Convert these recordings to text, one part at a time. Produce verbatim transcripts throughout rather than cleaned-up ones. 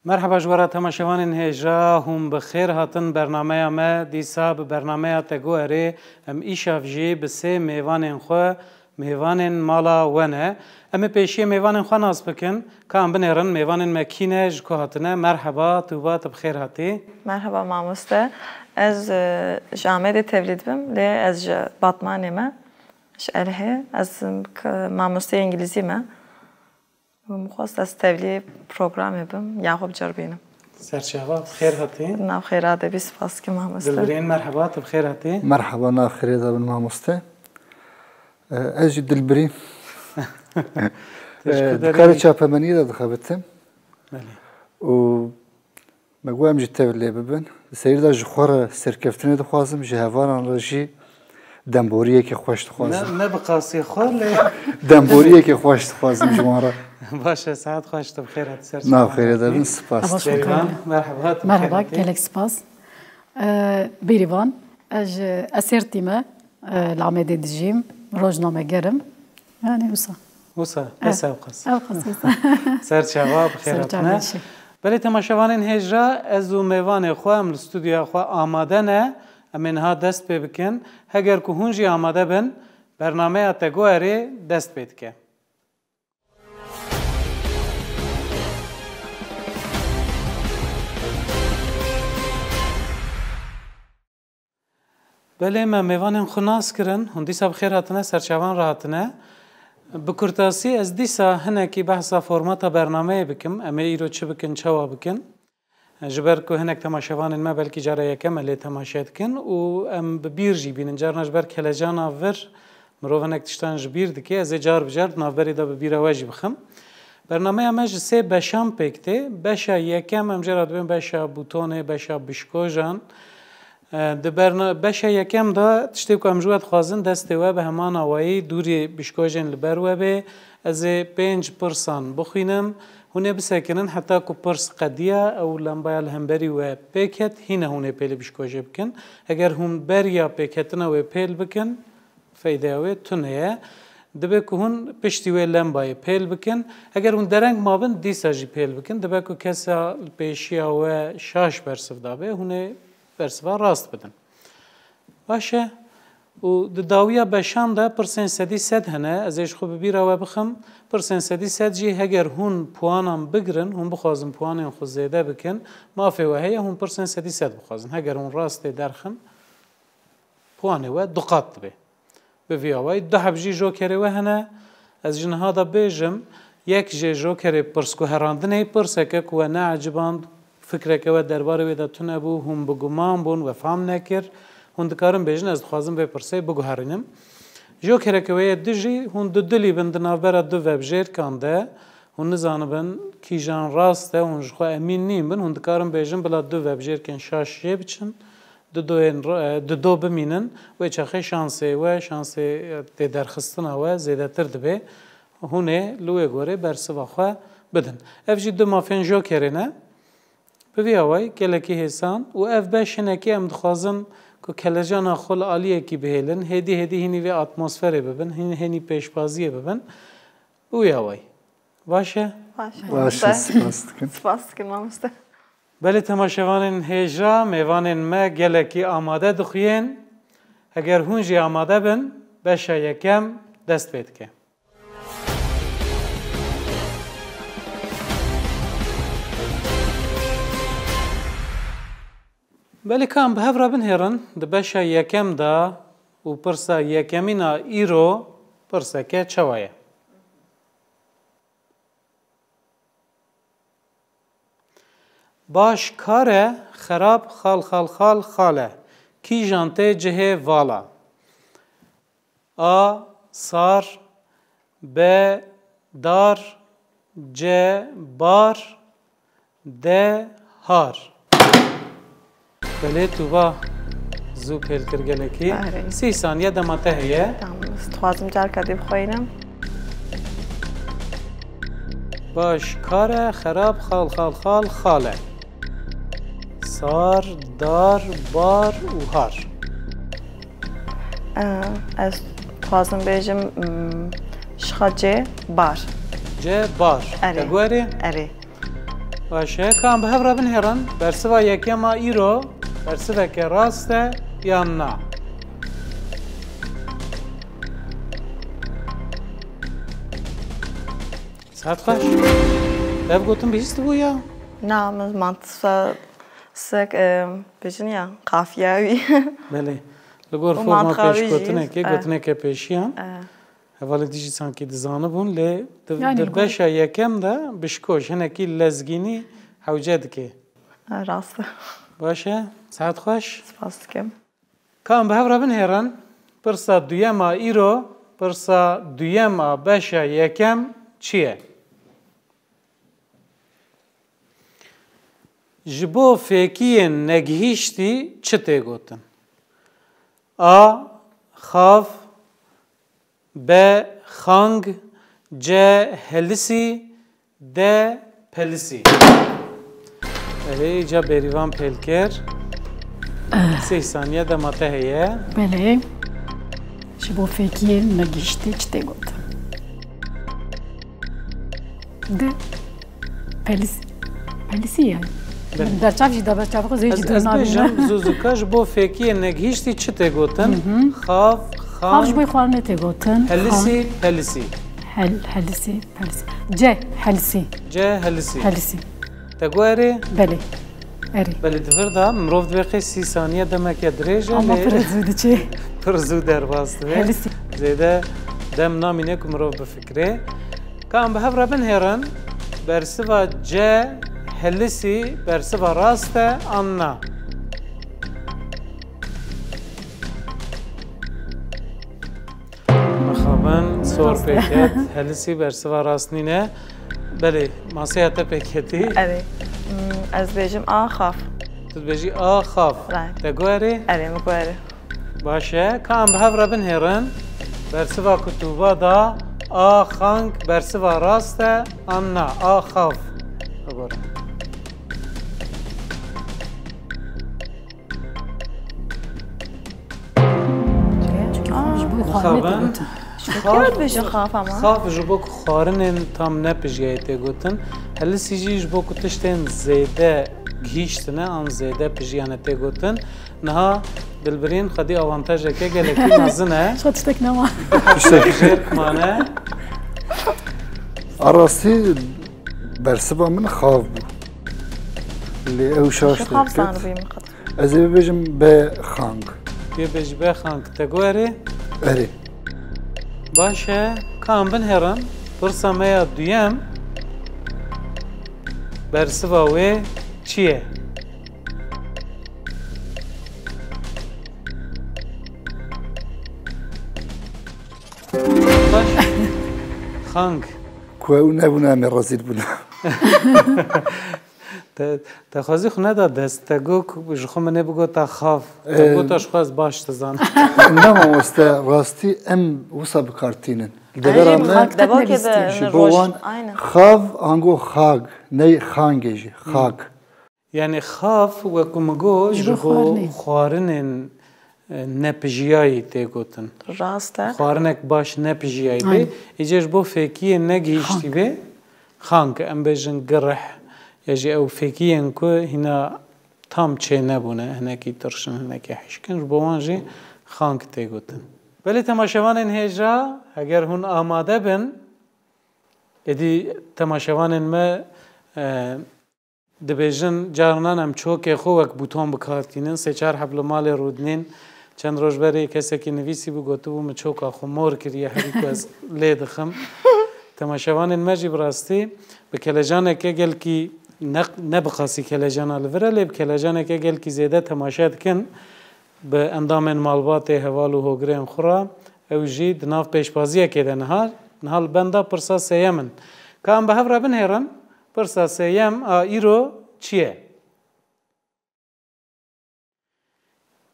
Merheba ji we re temaşevanên hêja, hûn bi xêr hatin bernameya me. Dîsa bi bernameya Teguerê em îşav jî bi sê mêvanên xwe, mêvanên mala we ne. Em ê pêşiyê mêvanên xwe nas bikin. Ka em binêrin, mêvanên me kî ne, ji ku hatine? Merheba, Tuba, tu bi xêr hatî. Merheba mamoste. Ez, e, ji Amedê tevlî dibim, lê ez ji Batmanê me, ji Elihê. Ez, e, k-, mamosteyê îngilîzî me. Min xwest ez tevlî programê bim, ya xwe biceribînim. Serçava, bi xêr hatî. Nav xêra de bî, spas dikim mamoste. Dilbirîn, merheba, tu bi xêr hatî. Merheba, nav xêrê de bin mamoste. E, ez jî Dilbirîn. Tu ji E, ku Di derê karê yî? Çapemeniyê de dixebitim. Belê. Û me got em ji tev lê bibin. Di serî de ji xwe re serkeftinê dixwazim, ji hevalan re jî demboriyekê xweş dixwazim. Ne, ne bi qasî xwe lê. Demboriyekê xweş dixwazim ji wan re. Baş e, saet xweş, tu bi xêr hatî ser Nav çavan xêrê de hatî. Bin, spas. Baş Bêrîvan, merheba, tu bi xêr Merheba, hatî. Gelek spas. E, Bêrîvan, ez ji Esêrtî me, e, li Amedê dijîm, rojnameger im. Yani wisa. Wisa, bes ew qas. Ew qas wisa. Serçava, bi xêr Serçava hatine. Belê temaşevanên hêja, ez û mêvanê xwe em li stûdyoya xwe amade ne. Em ê niha dest pê bikin. Heger ku hûn jî amade bin, bernameya Teguerê dest pê dike. Belê, me mêvanên xwe nas kirin, hûn dîsa bi xêr hatine, ser çavan re hatine. Bi kurtasî ez dîsa hinekî behsa formata bernameyê bikim, em ê îro çi bikin, çawa bikin. Ji ber ku hinek temaşevanên me belkî cara yekem e lê temaşe dikin û em bi bîr jî bînin. Carna ji ber kelecana vir mirov hinek tiştan ji bîr dike, ez ê car bi car di navberê de bi bîra we jî bixim. Bernameya me ji sê beşan pêk tê. Beşa yekem em jê re dibên beşa bûtonê, beşa bişkojan. E, di berna-, beşa yekem de tiştê ku em ji we dixwazin, destê we bi heman awayî dûrî bişkojên li ber we bê. Ez ê pênc pirsan bixwînim. Hûn ê bisekinin heta ku pirs qediya ew lembaya li hemberî we pê ket, hîne hûn ê pêlê bişkojê bikin. Heger hûn beriya pêketina wê pêl bikin, feydeya wê tune ye. Dibe ku hûn piştî wê lembayê pêl bikin. Heger hûn dereng mabin, dîsa jî pêl bikin. Dibe ku kesa li pêşiya we şaş bersiv dabe, hûn ê bersiva rast bidin. Baş e. Û di dawiya beşan de pirsên sedî sed hene. Ez ê ji xwe bi bîra we bixim. Pirsên sedî sed jî heger hûn puanan bigirin, hûn bixwazin puanên xwe zêde bikin, mafê we heye hûn pirsên sedî sed bixwazin. Heger hûn rastê derxin, puanê we du qat dibe. Bi vî awayî du heb jî jokerê we hene. Ez ji niha de bêjim, yek jê jokerê pirsguherandinê, pirseke ku we neeciband, fikreke we derbarê wê de tune bû, hûn bi guman bûn, we fam nekir, hûn dikarin bêjin, ez dixwazim vê pirsê biguherînim. Jokereke we yê du jî, hûn du dilî bin di navbera du vebjêrkan de, hûn nizanibin kîjan rast e, hûn ji xwe emîn nîn bin, hûn dikarin bêjin bila du vebjêrkên şaş jê biçin, du doyên r-, e, du do bimînin, wê çaxê şansê we, şansê, e, têderxistina we zêdetir dibe. Hûn ê li wê gorê bersiva xwe bidin. Ev jî du mafên jokerê ne. Bi vî awayî gelekî hêsan û ev beş hinekî em dixwazin ku kelecana xwe li aliyekî bihêlin, hêdî hêdî hînî vê atmosferê bibin, hîn-, hênî pêşbaziyê bibin. Bi wî awayî. Baş e? Baş e. Baş e, spas dikim. Spas dikim mamoste. Belê temaşevanên hêja, mêvanên me gelekî amade dixuyên. Heger hûn jî amade bin, beşa yekem dest pê dike. Belê ka em bi hev re binêrin, di beşa yekem de û pirsa yekemîn a îro pirseke çawa ye? Baş kar e, xerab xal xal xal xal e. Kîjan tê cihê vala? A, sar, B, dar, C, bar, D, har. Belê, Tuba zû pêl kir gelekî. Erê. Sî saniye dema te heye. Tamam, ez dixwazim carka dî bixwînim. Baş kar e, xerab xal xal xal xal e. Sar, dar, bar û har. Ee, ez dixwazim bêjim, mm, şixa C, bar. C, bar. Erê. Te guherî? Erê. Baş e, ka em bi hev re binihêrin, bersiva yekem a îro, bersiveke rast e yan na? Saet xweş. Ev gotin bihîstibû ya? Na, min mantisa sek, e, bêjin ya, qafiya wî. Belê. Li gor û forma mantiqa wî jî, pêşgotinekê, e, gotineke pêşiyan. E. Hevalên dî jî sankî dizanibûn, lê di, yanî di beşa yekem de bişko ji hinekî lezgînî hewce dike. E, rast e. Baş e. Saet xweş. Spas dikim. Ka em bi hev re binihêrin, pirsa duyem a îro, pirsa duyem a beşa yekem çi ye? Ji bo fêkiyên negihîştî çi tê gotin? A. Xav. B. Xang. C. Helisî. D. Pelisî. Belê, îca Bêrîvan Pêlker. Sê saniye dema te heye. Belê. Ji bo fêkiyên negihîştî çi tê gotin? D. Pelis-, pelisî ye. Belê. Berçav jî da, berçavê xwe zê jî Ez, dûr ez nabîne. Bêjim, zû zû ka ji bo fêkiyên negihîştî çi tê gotin? Hı hı. Xav, xan, xav ji bo xwarinê tê gotin. Helisî, xan, pelisî. Hel-, helisî, pelisî. C, helisî. C, helisî. Helisî. Te got erê? Belê. Erê. Belê, di vir de mirov divê qey sî saniye demeke dirêj e, ama lê pir zû diçe. Pir zû derbas dibe. Helisî. Zêde dem namîne ku mirov bifikire. Ka em bi hev re binihêrin, bersiva C, helisî, bersiva rast e an na? Mixabin, sor pêket, helisî bersiva rast nîne. Belê, masê te pêketî. Erê. Hmm, ez bêjim A xaf. Tu dibêjî A xaf. Right. Te got erê? Erê, min got erê. Baş e, ka em bi hev re binihêrin. Bersiva ku tu va da, A xang bersiva rast e, an na, A xav. Bibore. Çi? Aa. Ji bo xwarinê tê gotin. Ji bo xav, xav ji bo ku xwarinên tam nepijiyayê tê gotin. Helisî jî ji bo ku tiştên zêde gihîştine an zêde pijiyane tê gotin. Niha Dilbirîn xwedî avantajeke gelekî mezin e. Şo tiştek nema. Tiştek jêr mane. A rastî bersiva min xav bû. Lê ew şaş xav zanibû min qet. Ez ê bibêjim B xang. Yê bêjî B xang. Te got erê? Erê. Baş e. Ka em binihêrin. Pirsa me ya duyem. Bersiva wê çi ye? Baş. Xang. Ku ew nebûne, em ê rezîl bûne. Te, te xwezî xwe neda dest. Te got ku ji xwe min ê bigota xav. Te, ee, gota ji xwe ez baş dizanim. Ne mamoste, rastî em wisa bi kar tînin. Li devera me, ji bo wan xav ango xag, ney xangê jî, xag. Yanî xav, wek ku min got, ji bo xwarinên, e, nepijiyayî tê gotin. Rast e. Xwarinek baş nepijiyayî bê. Aynen. Îcar ji bo fêkiyên negihîştî bê, xang, em bêjin girih, ya jî ew fêkiyên ku hîna tam çênebûne, hinekî tirş in, hinekî hişk in, ji bo wan jî xang tê gotin. Belê temaşevanên hêja, heger hûn amade bin, êdî temaşevanên me, e, Dibêjin, carinan em çokê xwe wek bûton bi kar tînin. Sê çar heb li malê rûdinîn. Çend roj berê kesekî nivîsîbû, gotibû, min çoka xwe mor kiriye, herî ku ez lê dixim. Temaşevanên me jî bi rastî bi kelecaneke gelkî ne, ne bi qasî kelejana li vir e, lê bi kelecaneke gelkî zêde temaşe dikin. Bi endamên malbatê, heval û hogirên xwe re, ew jî di nav pêşbaziyekê de niha, niha li benda pirsa sêyem in. Ka em bi hev re binihêrin, pirsa sêyem a îro çi ye?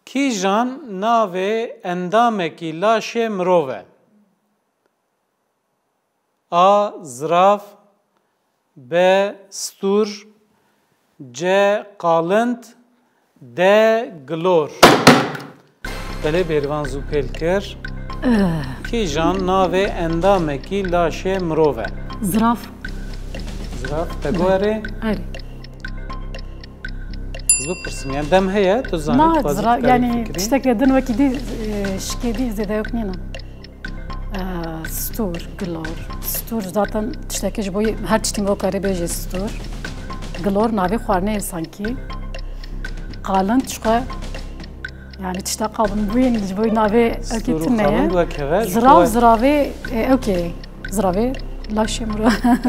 Kîjan navê endamekî laşê mirov e? A. Zirav. B. Stûr. C. Qalind. D. Gilor. Belê, Bêrvan zû pêl kir. Eh. Kîjan navê endamekî laşê mirov e? Zirav. Zirav, te got erê? Erê. Bipirsim, yani dem heye, tu zanî, Na, dixwazî zira, tu karî yani fikirî. Tiştekê din wekî dî, e, şikê dî zêde yok nîne. E, stûr, gilor. Stûr zaten tiştekê ji bo her tiştî me karê bêjê stûr. Gilor navê xwarinê ye sankî. Qalin çiqe, yani tişta qalin bûyîn ji bo navê ewkê Stûr û tune ye. Qalin wek heve, ji Zirav, xwe ziravê, e, ewkê. Ziravê laşê mirov.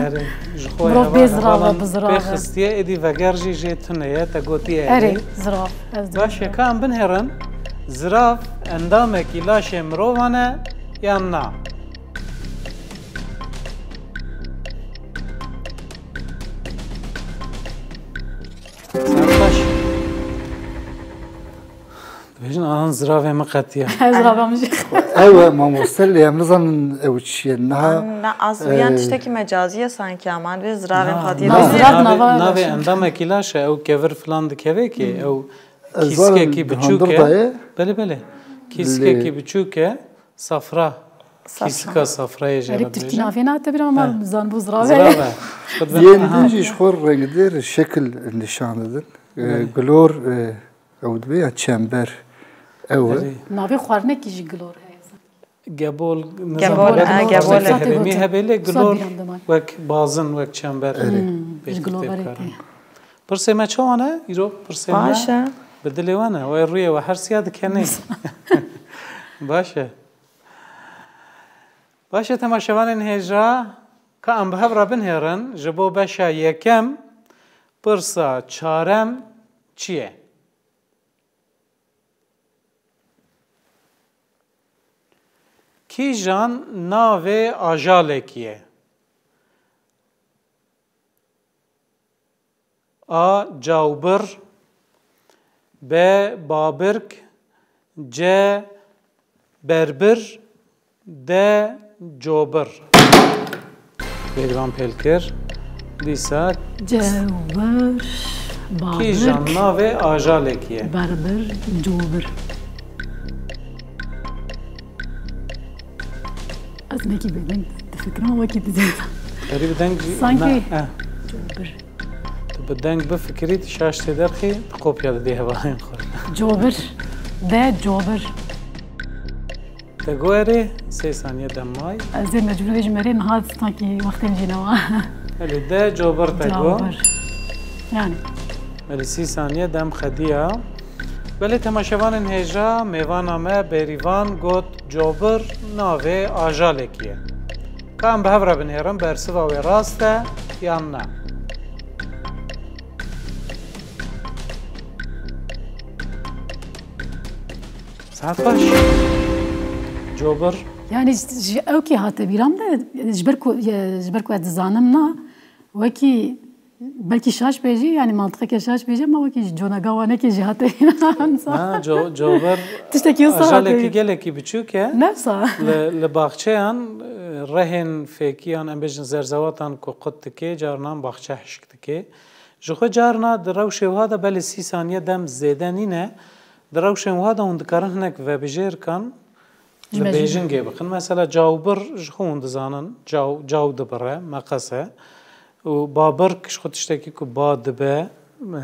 Erê, ji xwe Mirov heva bê zirav hevalan bi zirav pê e. Xistiye, êdî veger jî jê tune ye, te gotiye Erê, erê. Zirav. Ez Baş dibêjim. Ye, ka em binêrin, zirav endamekî laşê mirovan e yan na? Sertaş. Dibêjin, ahan ziravê min qetiya. Zirava min jî. Ew e, mamoste, lê em nizanin ew çi ye. Niha, Na, ez yan e, tiştekî mecazî ye sanki, ama divê ziravên Na, qetiya na, bêjin. Zirav navê, nava navê endamekî laş e, ew kevir filan dikeve ki, ew Ez zanim kîskekî biçûk e. Hundir daye. Belê, belê. Kîskekî Lê biçûk e, safra. Safra. Kîska safrayê jê Erê, re tirkî dibêjin. Navê nate bira, ama He. Zanbû zirave. Zirave. Xwe dibin, Yên aha. Din jî ji xwe rengdêr şekil nîşan didin. E, Belê. Gilor, e, ew dibe ya çember. Ew e. Erê. Navê xwarinekî jî gilor heye. Gebol, Gebol, nizam, ha, gebol. Herêmî hebê lê gilor wek bazin, wek çember. Erê. Hmm, pêk ji giloverê tê. Pirsê me çawa ne? Îro pirsê me Baş e. Bi dilê we ne. Wê rûyê we her siya dikenê. Baş e. Baş e, temaşevanên hêja, ka em bi hev re binêrin, ji bo beşa yekem, pirsa çarem çi ye? Kîjan navê ajalekî ye? A. Cawbir. B. Babirk. C. Berbir. D. Cobir. Bêrîvan pêl kir. Dîsa Cewbir, babirk, kîjan navê ajalekî ye? Berbir, cobir. Ez nekî bêdeng difikirim, wekî dizêrim. Erê bi deng jî Sanki ne, eh. Cobir. Tu bi deng bifikirî, tu şaş tê derxî, tu kopya didî hevalên xwe. Cobir. De cobir. Te got erê, sê saniye dem may. Ez ê mecbûr bêjim erê, niha sanki wextê min jî newa. Erê, de cobir te got. Cobir. Yani. Belê sî saniye dem xediya. Belê temaşevanên hêja, mêvana me Bêrîvan got cobir navê ajalekî ye. Ka em bi hev re binêrin, bersiva wê rast e yan ne? Saet baş. Cobir. Yani ji, ji ewkê hate bîra min de, ji ber ku, ye, ji ber ku ez dizanim na, wekî belkî şaş bêjî, yani mantiqeke şaş bêjî, ama wekî ji conaga Wanekê jî hate bîra min. Ha, co-, cobir Tiştekî wisa hate ajalekî bîra. Gelekî biçûk e. Ne wisa. Li, li baxçeyan, e, rehên fêkiyan, em bêjin zerzewatan ku qut dike, carinan baxçe hişk dike. Ji xwe carna di rewşê wiha de belê sî saniye dem zêde nîne. Di rewşên wiha de hûn dikarin hinek vebijêr kan Ji li me jî. Bêjingê bixin. Mesela cawbir ji xwe hûn dizanin, caw, caw dibire, meqes e. Û babirk ji xwe tiştekî ku ba dibe,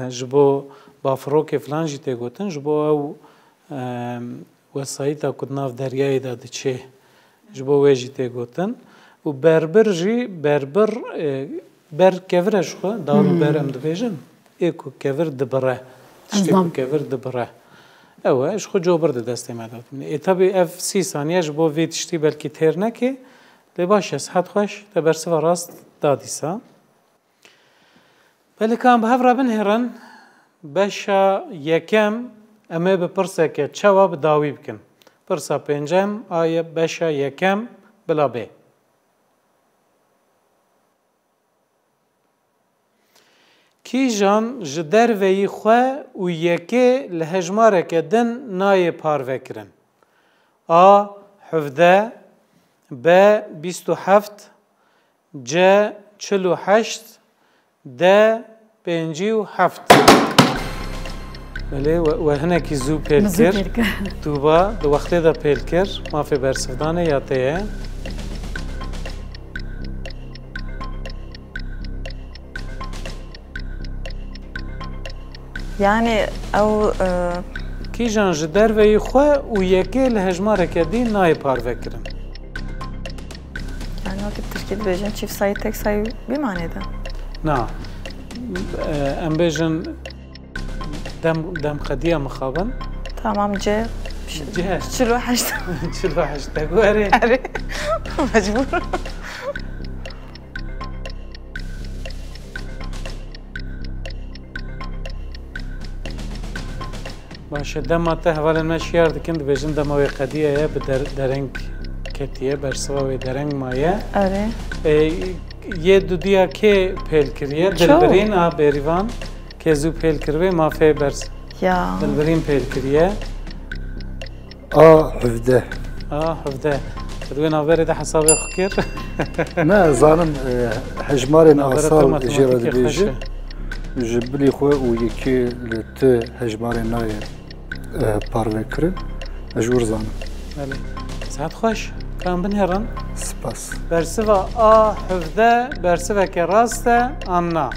ji bo bafirokê filan jî tê gotin, ji bo ew, em, wesayîta ku di nav deryayê de diçê, ji bo wê jî tê gotin. Û berbir jî, berbir, e, ber kevir e ji xwe, dar û ber Hmm. em dibêjin. Ê ku kevir dibire, tiştê ku kevir dibire. Ew e, ji xwe cobir di destê me de dimîne. Ê, tabî ev sî saniye ji bo vê tiştî belkî têr neke, lê baş e, sihet xweş, te bersiva rast da dîsa. Belê ka em bi hev re binêrin, beşa yekem em ê bi pirseke çawa bi dawî bikin. Pirsa pêncem a ye beşa yekem bila bê. Kîjan ji derveyî xwe û yekê li hejmareke din nayê parvekirin? A, hevdeh, B, bîst û heft, C, çil û heşt, D, pêncî û heft. Belê, we, we hinekî zû pêl kir. Min zû pêl kir. Tuba di wextê de pêl kir. Mafê bersivdanê ya te ye. Yani ew, e, Kîjan ji derveyî xwe û yekê li hejmareke dî nayê parvekirin? Yani wekî tirkî dibêjin çift sayı tek sayı bir manede. Na. E, em bêjin dem, dem qediya mixabin. Tamam, C. C. Çil û heşt. Çil û heşt. Te got erê. Erê. Mecbur. Baş e, dema te hevalên me şiyar dikin, dibêjin dema wê qediye ye, bi der-, dereng ketiye, bersiva wê dereng maye. Erê. E, yê dudiya kê pêl kiriye? Çaw. Dilbirîn a Bêrîvan, kê zû pêl kiribê, mafê bers-, Ya. Dilbirîn pêl kiriye. A hevdeh. A hevdeh. Tu di wê navberê de hesabê xwe kir? Ne, zanim, e, hejmarên Navbera asal te jê re matematikê xweş dibêjin. E. Ji bilî xwe û yekê li ti hejmarên nayê, e, parve kirin. Ez ji wir zanim. Belê. Sihet xweş. Ka em binêrin. Spas. Bersiva A hevdeh bersiveke rast e an na?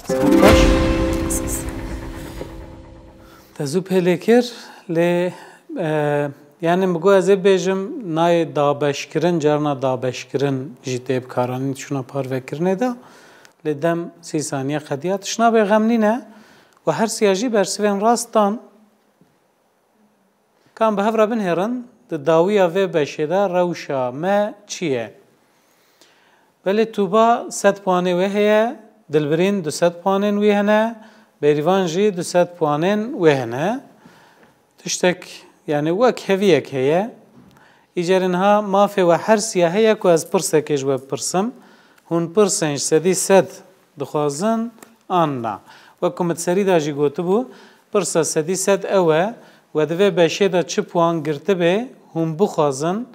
Sihet xweş. Te zû pêlê kir, lê, e, yani min got ez ê bêjim nayê dabeşkirin, carna dabeşkirin jî tê bikaranîn çûna parvekirinê de, lê dem sî saniye qediya. Tişt nabe, xem nîne, we her siya jî bersivên rast dan. Ka em bi hev re binêrin, di dawiya vê beşê de rewşa me çi ye? Belê Tûba sed puanê wê heye, Dilbirîn du sed puanên wî hene, Bêrîvan jî du sed puanên wê hene. Tiştek, yani wek heviyek heye. Îcarê niha mafê we her siya heye ku ez pirsekê ji we bipirsim. Hûn pirsên ji sedî sed dixwazin an na? Wek ku min di serî de jî gotibû, pirsa sedî sed ew e, we di vê beşê de çi puan girtibê, hûn bixwazin,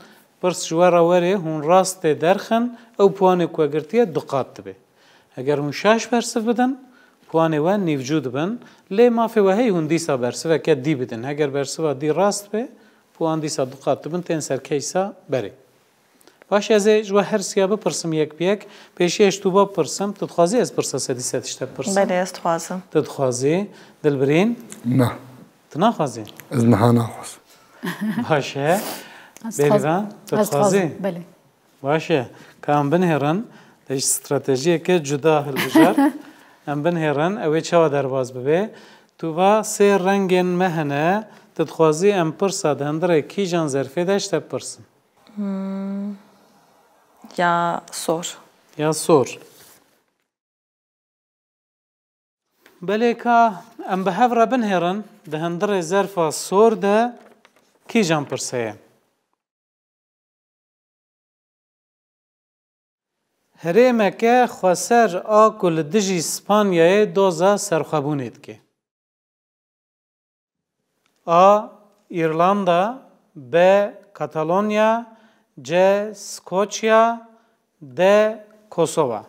pirs ji we re werê, hûn rast tê derxin, ew puanê ku we girtiye du qat dibe. Eger hûn şaş bersiv bidin, puanê we nîvcû dibin, lê mafê we heye hûn dîsa bersiveke dî bidin. Heger bersiva dî rast be, puan dîsa du qat dibin, tên ser keysa berê. Baş, ez ê ji we her siya bipirsim yek bi yek. Pêşî ez ji Tûba bipirsim. Tu dixwazî ez pirsa sedî sed ji te bipirsim? Belê, ez dixwazim. Tu dixwazî. Dilbirîn? Na. Tu naxwazî? Ez niha naxwazim. Baş e. Ez dixwazim. Bêrîvan, tu dixwazî? Ez dixwazim, belê. Baş e. Ka em binêrin, te ji stratejiyeke cuda hilbijart. Em binêrin, ew ê çawa derbas bibe? Tûba, sê rengên me hene, tu dixwazî em pirsa di hundirê kîjan zerfê de ji te bipirsin? Hmm, ya sor. Ya sor. Belê ka em bi hev re binêrin, di hundirê zerfa sor de kîjan pirs heye? Herêmeke xweser a ku li dijî Spanyayê doza serxwebûnê dike. A. Îrlanda, B. Katalonya, C. Skoçya, D. Kosova.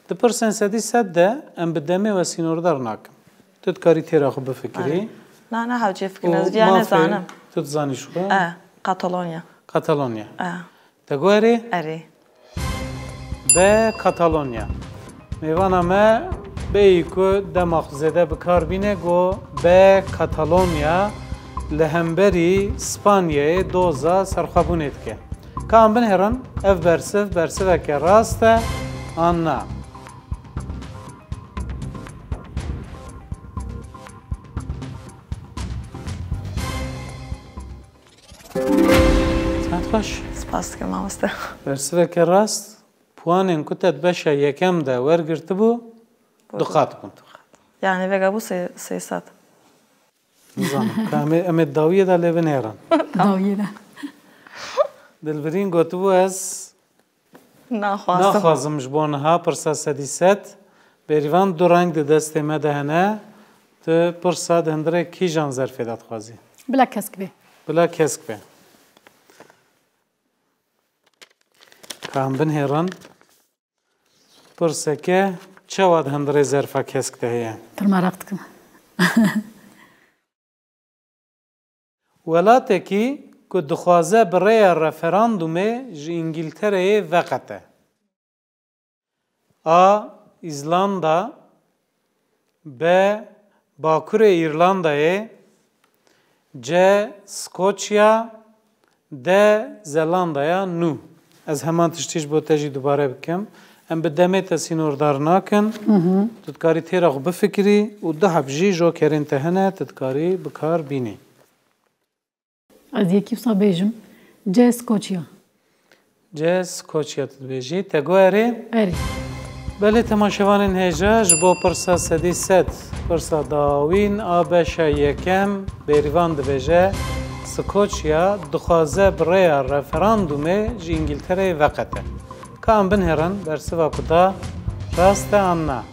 Di pirsên sedî sed de em bi demê we sînordar nakin. Tu dikarî têra xwe bifikirî. Are. Na, na, hewce fikir, û ez viya mafê nezanim. Tu dizanî ji xwe? E, Katalonya. Katalonya. E. Te got erê? Erê. B. Katalonya. Mêvana me bêyî ku dema xwe zêde bi kar bîne, got B. Katalonya li hemberî Spanyayê doza serxwebûnê dike. Ka em binêrin, ev bersiv, bersiveke rast e an na? Saet xweş. Spas dikim, mamoste. Bersiveke rast, puanên ku te di beşa yekem de wergirtibû, du qat bûn. Yani vêga bû sê-, sê sed. Nizanim. Ka em ê, em ê dawiyê de lê binêrin. Dawiyê de. Dilbirîn gotibû, ez Naxwazim. Naxwazim ji bo niha pirsa sedî sed. Bêrîvan, du reng di destê me de hene. Tu pirsa di hundirê kîjan zerfê de dixwazî? Bila kesk be. Bila kesk be. Ka em binêrin. Pirseke çawa di hundirê zerfa kesk de heye? Pir meraq dikim. Welatekî ku dixwaze bi rêya referandumê ji Îngîltereyê veqete. A. Îzlanda. B. Bakurê Îrlandayê. C. Skoçya. D. Zelandaya Nû. Ez heman tiştî ji bo te jî dubare bikim. Em bi demê te sînordar nakin. Tu dikarî têra xwe bifikirî û du heb jî jokerên te hene, tu dikarî bi kar bînî. Ez yekî wisa bêjim. C. Skoçya. C. Skoçya tu dibêjî. Te got erê? Erê. Belê temaşevanên hêja, ji bo pirsa sedî sed, pirsa dawîn a beşa yekem, Bêrîvan dibêje, Skoçya dixwaze bi rêya referandumê ji Îngiltereyê veqete. Ka em binêrin, bersiva ku da rast e an na?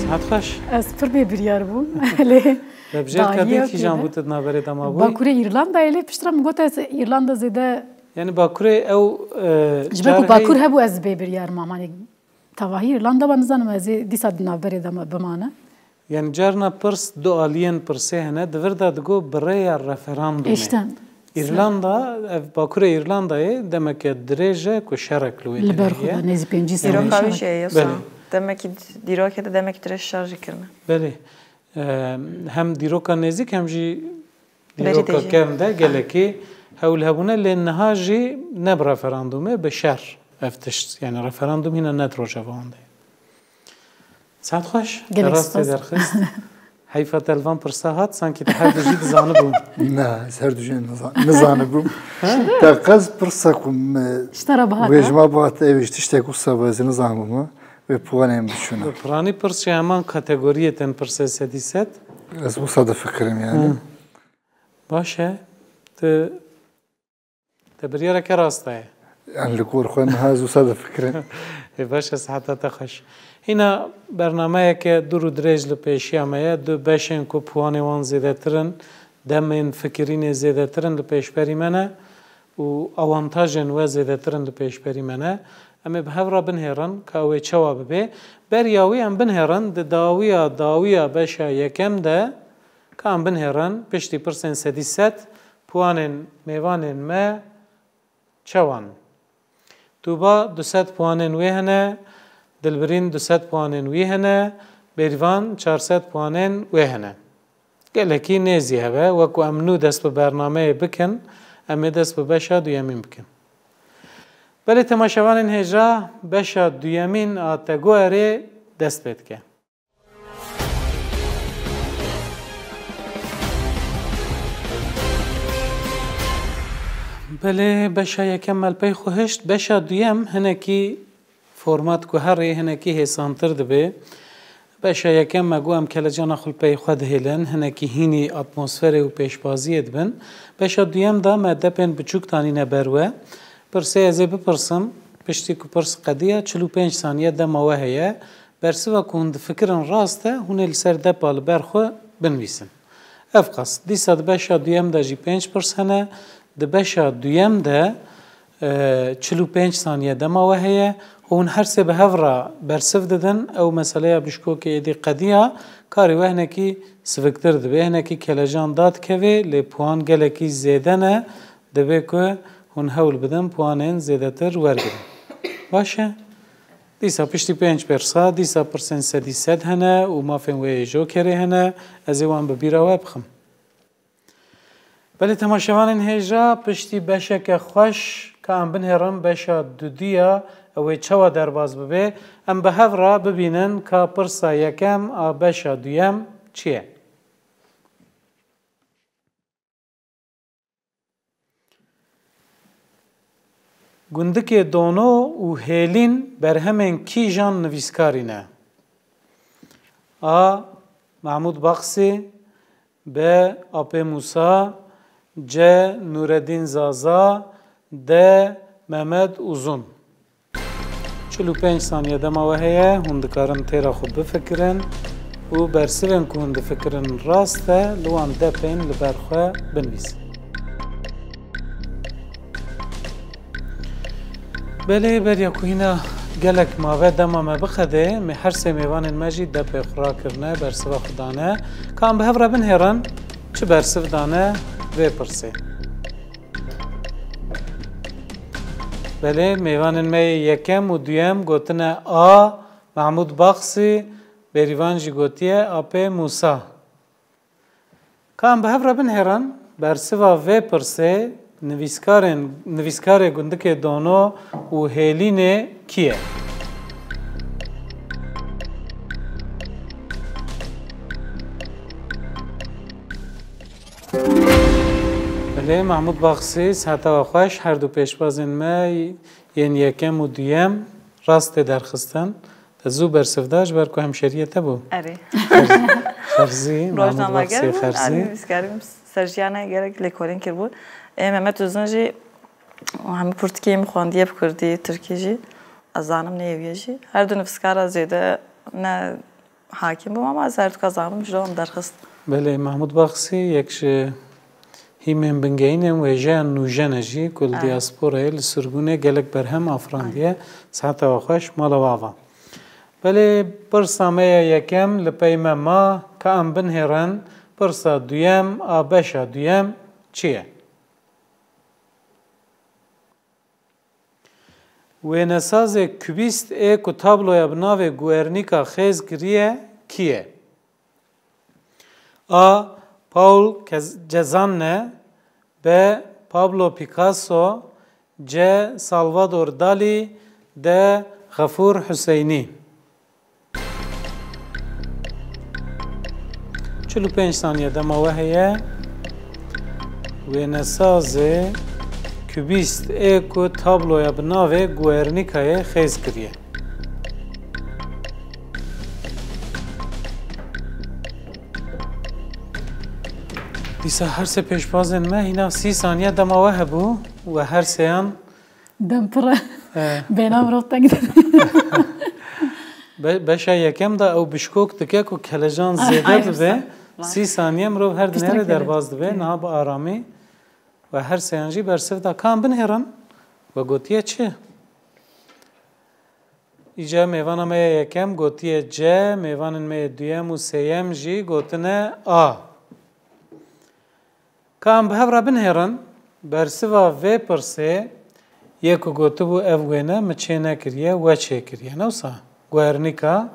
Sihet xweş. Ez pir bêbiryar bûm. Lê Te bijêr ka dayî dê ya kîjan kêde. Bû tu di navberê de mabûyî? Bakurê Îrlandayê, lê piştre min got ez Îrlanda zêde Yani Bakurê ew, e, Ji ber ku carhey Bakur hebû ez bêbiryar mam. Hani tevahî Îrlanda ba nizanim ez ê dîsa di navberê de me bimane. Yani carna pirs du aliyên pirsê hene, di vir de digo bi rêya referandumê. Îşte. Îrlanda, ev Bakurê Îrlandayê demeke dirêj e ku şerek li wê Li ber derê xwe ye. De nêzî pêncî sal Dîroka wî şerek. Jî ye, Belê. Demekî dîrokê de demekî dirêj şer jî kirine. Belê. Em, hem dîroka nêzîk hem jî Berî dîroka têjî. Kevn de gelekî hewl hebûne, lê niha jî ne bi referandumê, bi şer ev tişt. Yani referandum hîna ne di rojeva wan de. Saet xweş. Gelek Te rast spas. Derxist. Heyfa te li van pirsa hat, sankî te her du jî dizanibûn. Na, ez her du jî niza-, nizanibûm. Te qez pirsa ku me Ji te re bihata. Wêjima bihat ew ji tiştek wisa ez nizanibûm. Wê puanên biçûne. Piranî pirs jî heman kategoriyê tên pirsê sedî sed. Ez wisa difikirim yani. Hı. Baş e. Tu Te biryareke rast daye. Yan li gor xwe niha ez wisa difikirim. Ê baş e, siheta te xweş. Hîna bernameyeke dûr û dirêj li pêşiya me ye. Du beşên ku puanê wan zêdetir in, demên fikirînê zêdetir in li pêşberî me ne û awantajên we zêdetir in li pêşberî me ne. Em ê bi hev re binhêrin ka ew ê çawa bibe. Beriya wî em binhêrin di dawiya, dawiya beşa yekem de ka em binhêrin piştî pirsên sedî sed puanên mêvanên me çawan? Tûba du sed puanên wê hene, Dilbirîn du sed puanên wî hene, Bêrîvan çar sed puanên wê hene. Gelekî nêzî hebe, wek ku em nû dest bi bernameyê bikin, em ê dest bi beşa duyemîn bikin. Belê temaşevanên hêja, beşa duyemîn a Teguerê dest pê dike. Belê, beşa yekem me li pey xwe hişt. Beşa duyem hinekî format guherê, hinekî hêsantir dibe. Beşa yekem me got em kelecana xwe li pey xwe dihêlin, hinekî hînî atmosferê û pêşbaziyê dibin. Beşa duyem de me depên biçûk danîne ber we. Pirsê ez ê bipirsim, piştî ku pirs qediya, çil û pênc saniye dema we heye. Bersiva ku hûn difikirin rast e, hûn ê li ser depa li ber xwe binivîsin. Ev qas. Dîsa di beşa duyem de jî pênc pirs hene. Di beşa duyem de, e, çil û pênc saniye dema we heye. Hûn her sê bi hev re bersiv didin. Ew meseleya bişkokê êdî qediya. Karê we hinekî siviktir dibe. Hinekî kelecan dadikeve, lê puan gelekî zêde ne. Divê ku hûn hewl bidin puanên zêdetir wergirin. Baş e? Dîsa piştî pênc pirsa, dîsa pirsên sedî sed hene û mafên wê yê jokerê hene, ez ê wan bi bîra we bixim. Belê temaşevanên hêja, piştî beşeke xweş ka em binêrin beşa dudiya, ew ê çawa derbas bibe, em bi hev re bibînin ka pirsa yekem a beşa duyem çi ye? Gundikê Dono û Hêlîn berhemên kîjan nivîskarî ne? A. Mahmûd Baksî. B. Apê Mûsa. C. Nûredîn Zaza. D. Mehmet Uzun. Çil û pênc saniye dema we heye, hûn dikarin têra xwe bifikirin û bersivên ku hûn difikirin rast e, li wan depên li ber xwe binivîsin. Belê, beriya ku hîna gelek mave dema me biqede, me her sê mêvanên me jî depê xwe rakirine, bersiva xwe dane. Ka em bi hev re binhêrin, çi bersiv dane, vê pirsê? Belê, mêvanên me yê yekem û duyem gotine A, Mehmûd Baxsî, Bêrîvan jî gotiye A P Mûsa. Ka em bi hev re binihêrin, bersiva vê pirsê nivîskarên, nivîskarê gundikê Dono û Hêlînê kî ye? Belê, Mehmûd Baxsî, siheta we xweş, her du pêşbazên me yên yekem û duyem rast tê derxistin. Te zû bersiv da ji ber ku hemşeriyê te bû. Erê. Xerzî, Mehmûd Baxsî Xerzî. Nivîskarî min ser jiyana gelek lêkolîn kiribû. Ê Mehmet Uzun jî hemî pirtûkê min xwendiye bi kurdî, tirkî jî. Ez zanim nêviye jî. Her du nivîskara zêde ne hakim bûm ama ez her du ka zanim ji wan derxist. Belê, Mehmûd Baxsî yek ji hîmên bingehînên wêjeya nûjen e jî ku li Aynen. diasporayê, li sirgûnê gelek berhem afirandiye. Aynen. Siheta we xweş, mala we ava. Belê, pirsa me ya yekem li pey me ma, ka em binihêrin, pirsa duyem a beşa duyem çi ye? Wênesazê kubîst ê ku tabloya bi navê Guernica xêz kiriye, kî ye? A. Paul Kez-, Cezanne. B. Pablo Picasso. C. Salvador Dali. D. Xefûr Huseynî. Çil û pênc saniye dema we heye. Wênesazê kubîst ê ku tabloya bi navê Guernicayê xêz kiriye. Dîsa her sê pêşbazên me hîna sî saniye dema we hebû û her sêyan Dem pir e. He. Bêhna mirov teng de. Be-, beşa yekem de ew bişkok dike ku kelecan Ay, zêde ay, bibe. Sî saniye mirov her dinere derbaz dibe. Niha bi aramî ve her seyan jî bersiv da. Ka em binihêrin? We gotiye çi? Îca mêvana me ya yekem gotiye C, mêvanên me yê duyem û sêyem jî gotine A. Ka em bi hev re binihêrin, bersiva vê pirsê yê ku gotibû ev wêne min çê nekiriye, we çêkiriye. Ne wisa? Guernica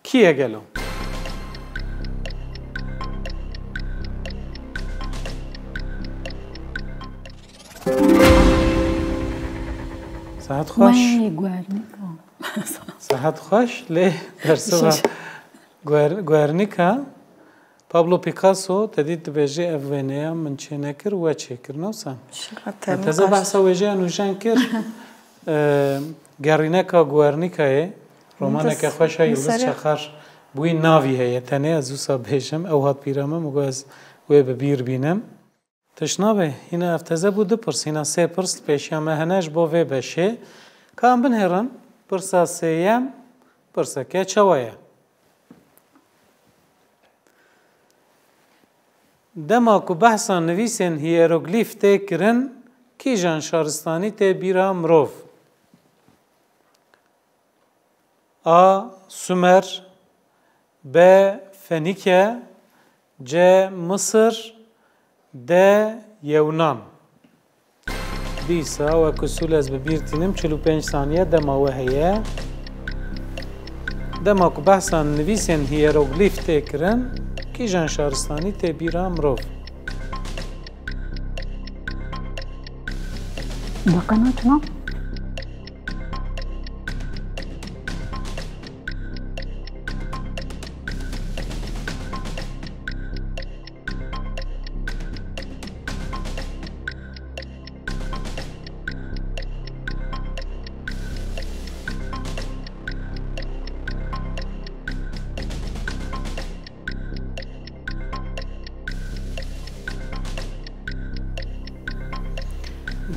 kî ye gelo? Saet xweş. Wê Guernica. Saet xweş, lê bersiva Guer-, Guernica, Pablo Picasso, te dît dibêje, ev wêneya min çê nekir, we çêkir, ne wisa? Şiqet Te teze nîqaş. Behsa wêjeya nûjen kir. E, Gerîneka Guernicayê, romaneke xweş e, Yildiz Çakar, bi wî navî heye. Tenê ez wisa bêjim, ew hat bîra min, min got ez wê bi bîr bînim. Tişt nabe, hîna ev teze bû du pirs, hîna sê pirs li pêşiya me hene ji bo vê beşê. Ka em binihêrin, pirsa sêyem, pirseke çawa ye? Dema ku behsa nivîsên hîyeroglîf tê kirin, kîjan şaristanî tê bîra mirov? A. Sumer. B. Fenîke. C. Misir. D. Yewnan. Dîsa wek usul ez bi bîr tînim, çil û pênc saniye dema we heye. Dema ku behsa nivîsên hîyeroglîf tê kirin, kîjan şaristanî tê bîra mirov? Deqe naçina?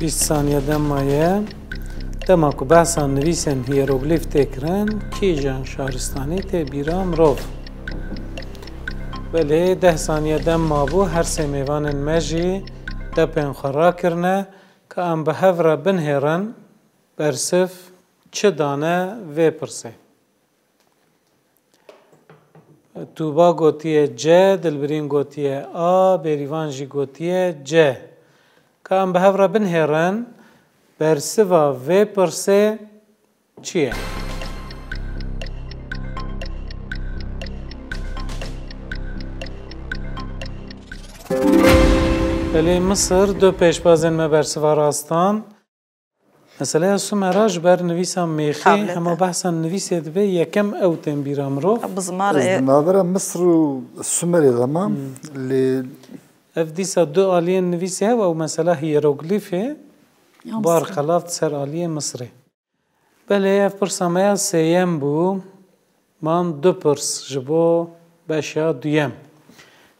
Bîst saniye dem maye. Dema ku behsa nivîsên hîyeroglîf tê kirin, kîjan şaristanî tê bîra mirov? Belê, deh saniye dem mabû, her sê mêvanên me jî depên xwe rakirine. Ka em bi hev re binihêrin, bersiv çi dane vê pirsê? Tûba gotiye C, Dilbirîn gotiye A, Bêrîvan jî gotiye C. Ka em bi hev re binhêrin, bersiva vê pirsê çi ye? Belê Misir du pêşbazên me bersiva rast dan. Meseleya Sumera ji ber nivîsa mêxê, Tablete. Hema behsa nivîsê dibe, yekem ew tên bîra mirov. Bi ziman Ez re di navbera Misir û Sumerê de mam, Hmm. lê Ev dîsa du aliyên nivîsê hev, ew mesela hieroglîfê, Ya bar Misirê. Xelaf di ser aliyê Misirê. Belê ev pirsa me ya sêyem bû. Man du pirs ji bo beşa duyem.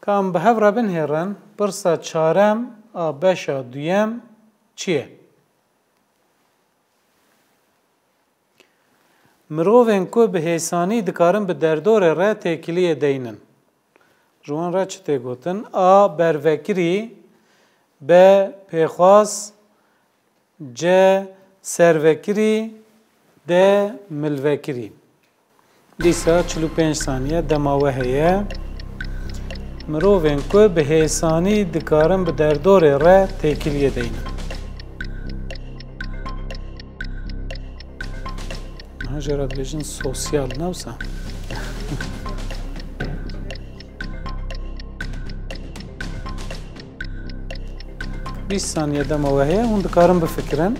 Ka em bi hev re binhêrin, pirsa çarem a beşa duyem çi ye? Mirovên ku bi hêsanî dikarin bi derdorê re têkiliyê deynin. Ji wan re çi tê gotin? A. Bervekirî. B. Pêxwas. C. Servekirî. D. Milvekirî. Dîsa çil û pênc saniye dema we heye. Mirovên ku bi hêsanî dikarin bi derdorê re têkiliyê deynin. Niha jê re dibêjin sosyal, ne wisa? Bîst saniye dema we heye, hûn dikarin bifikirin.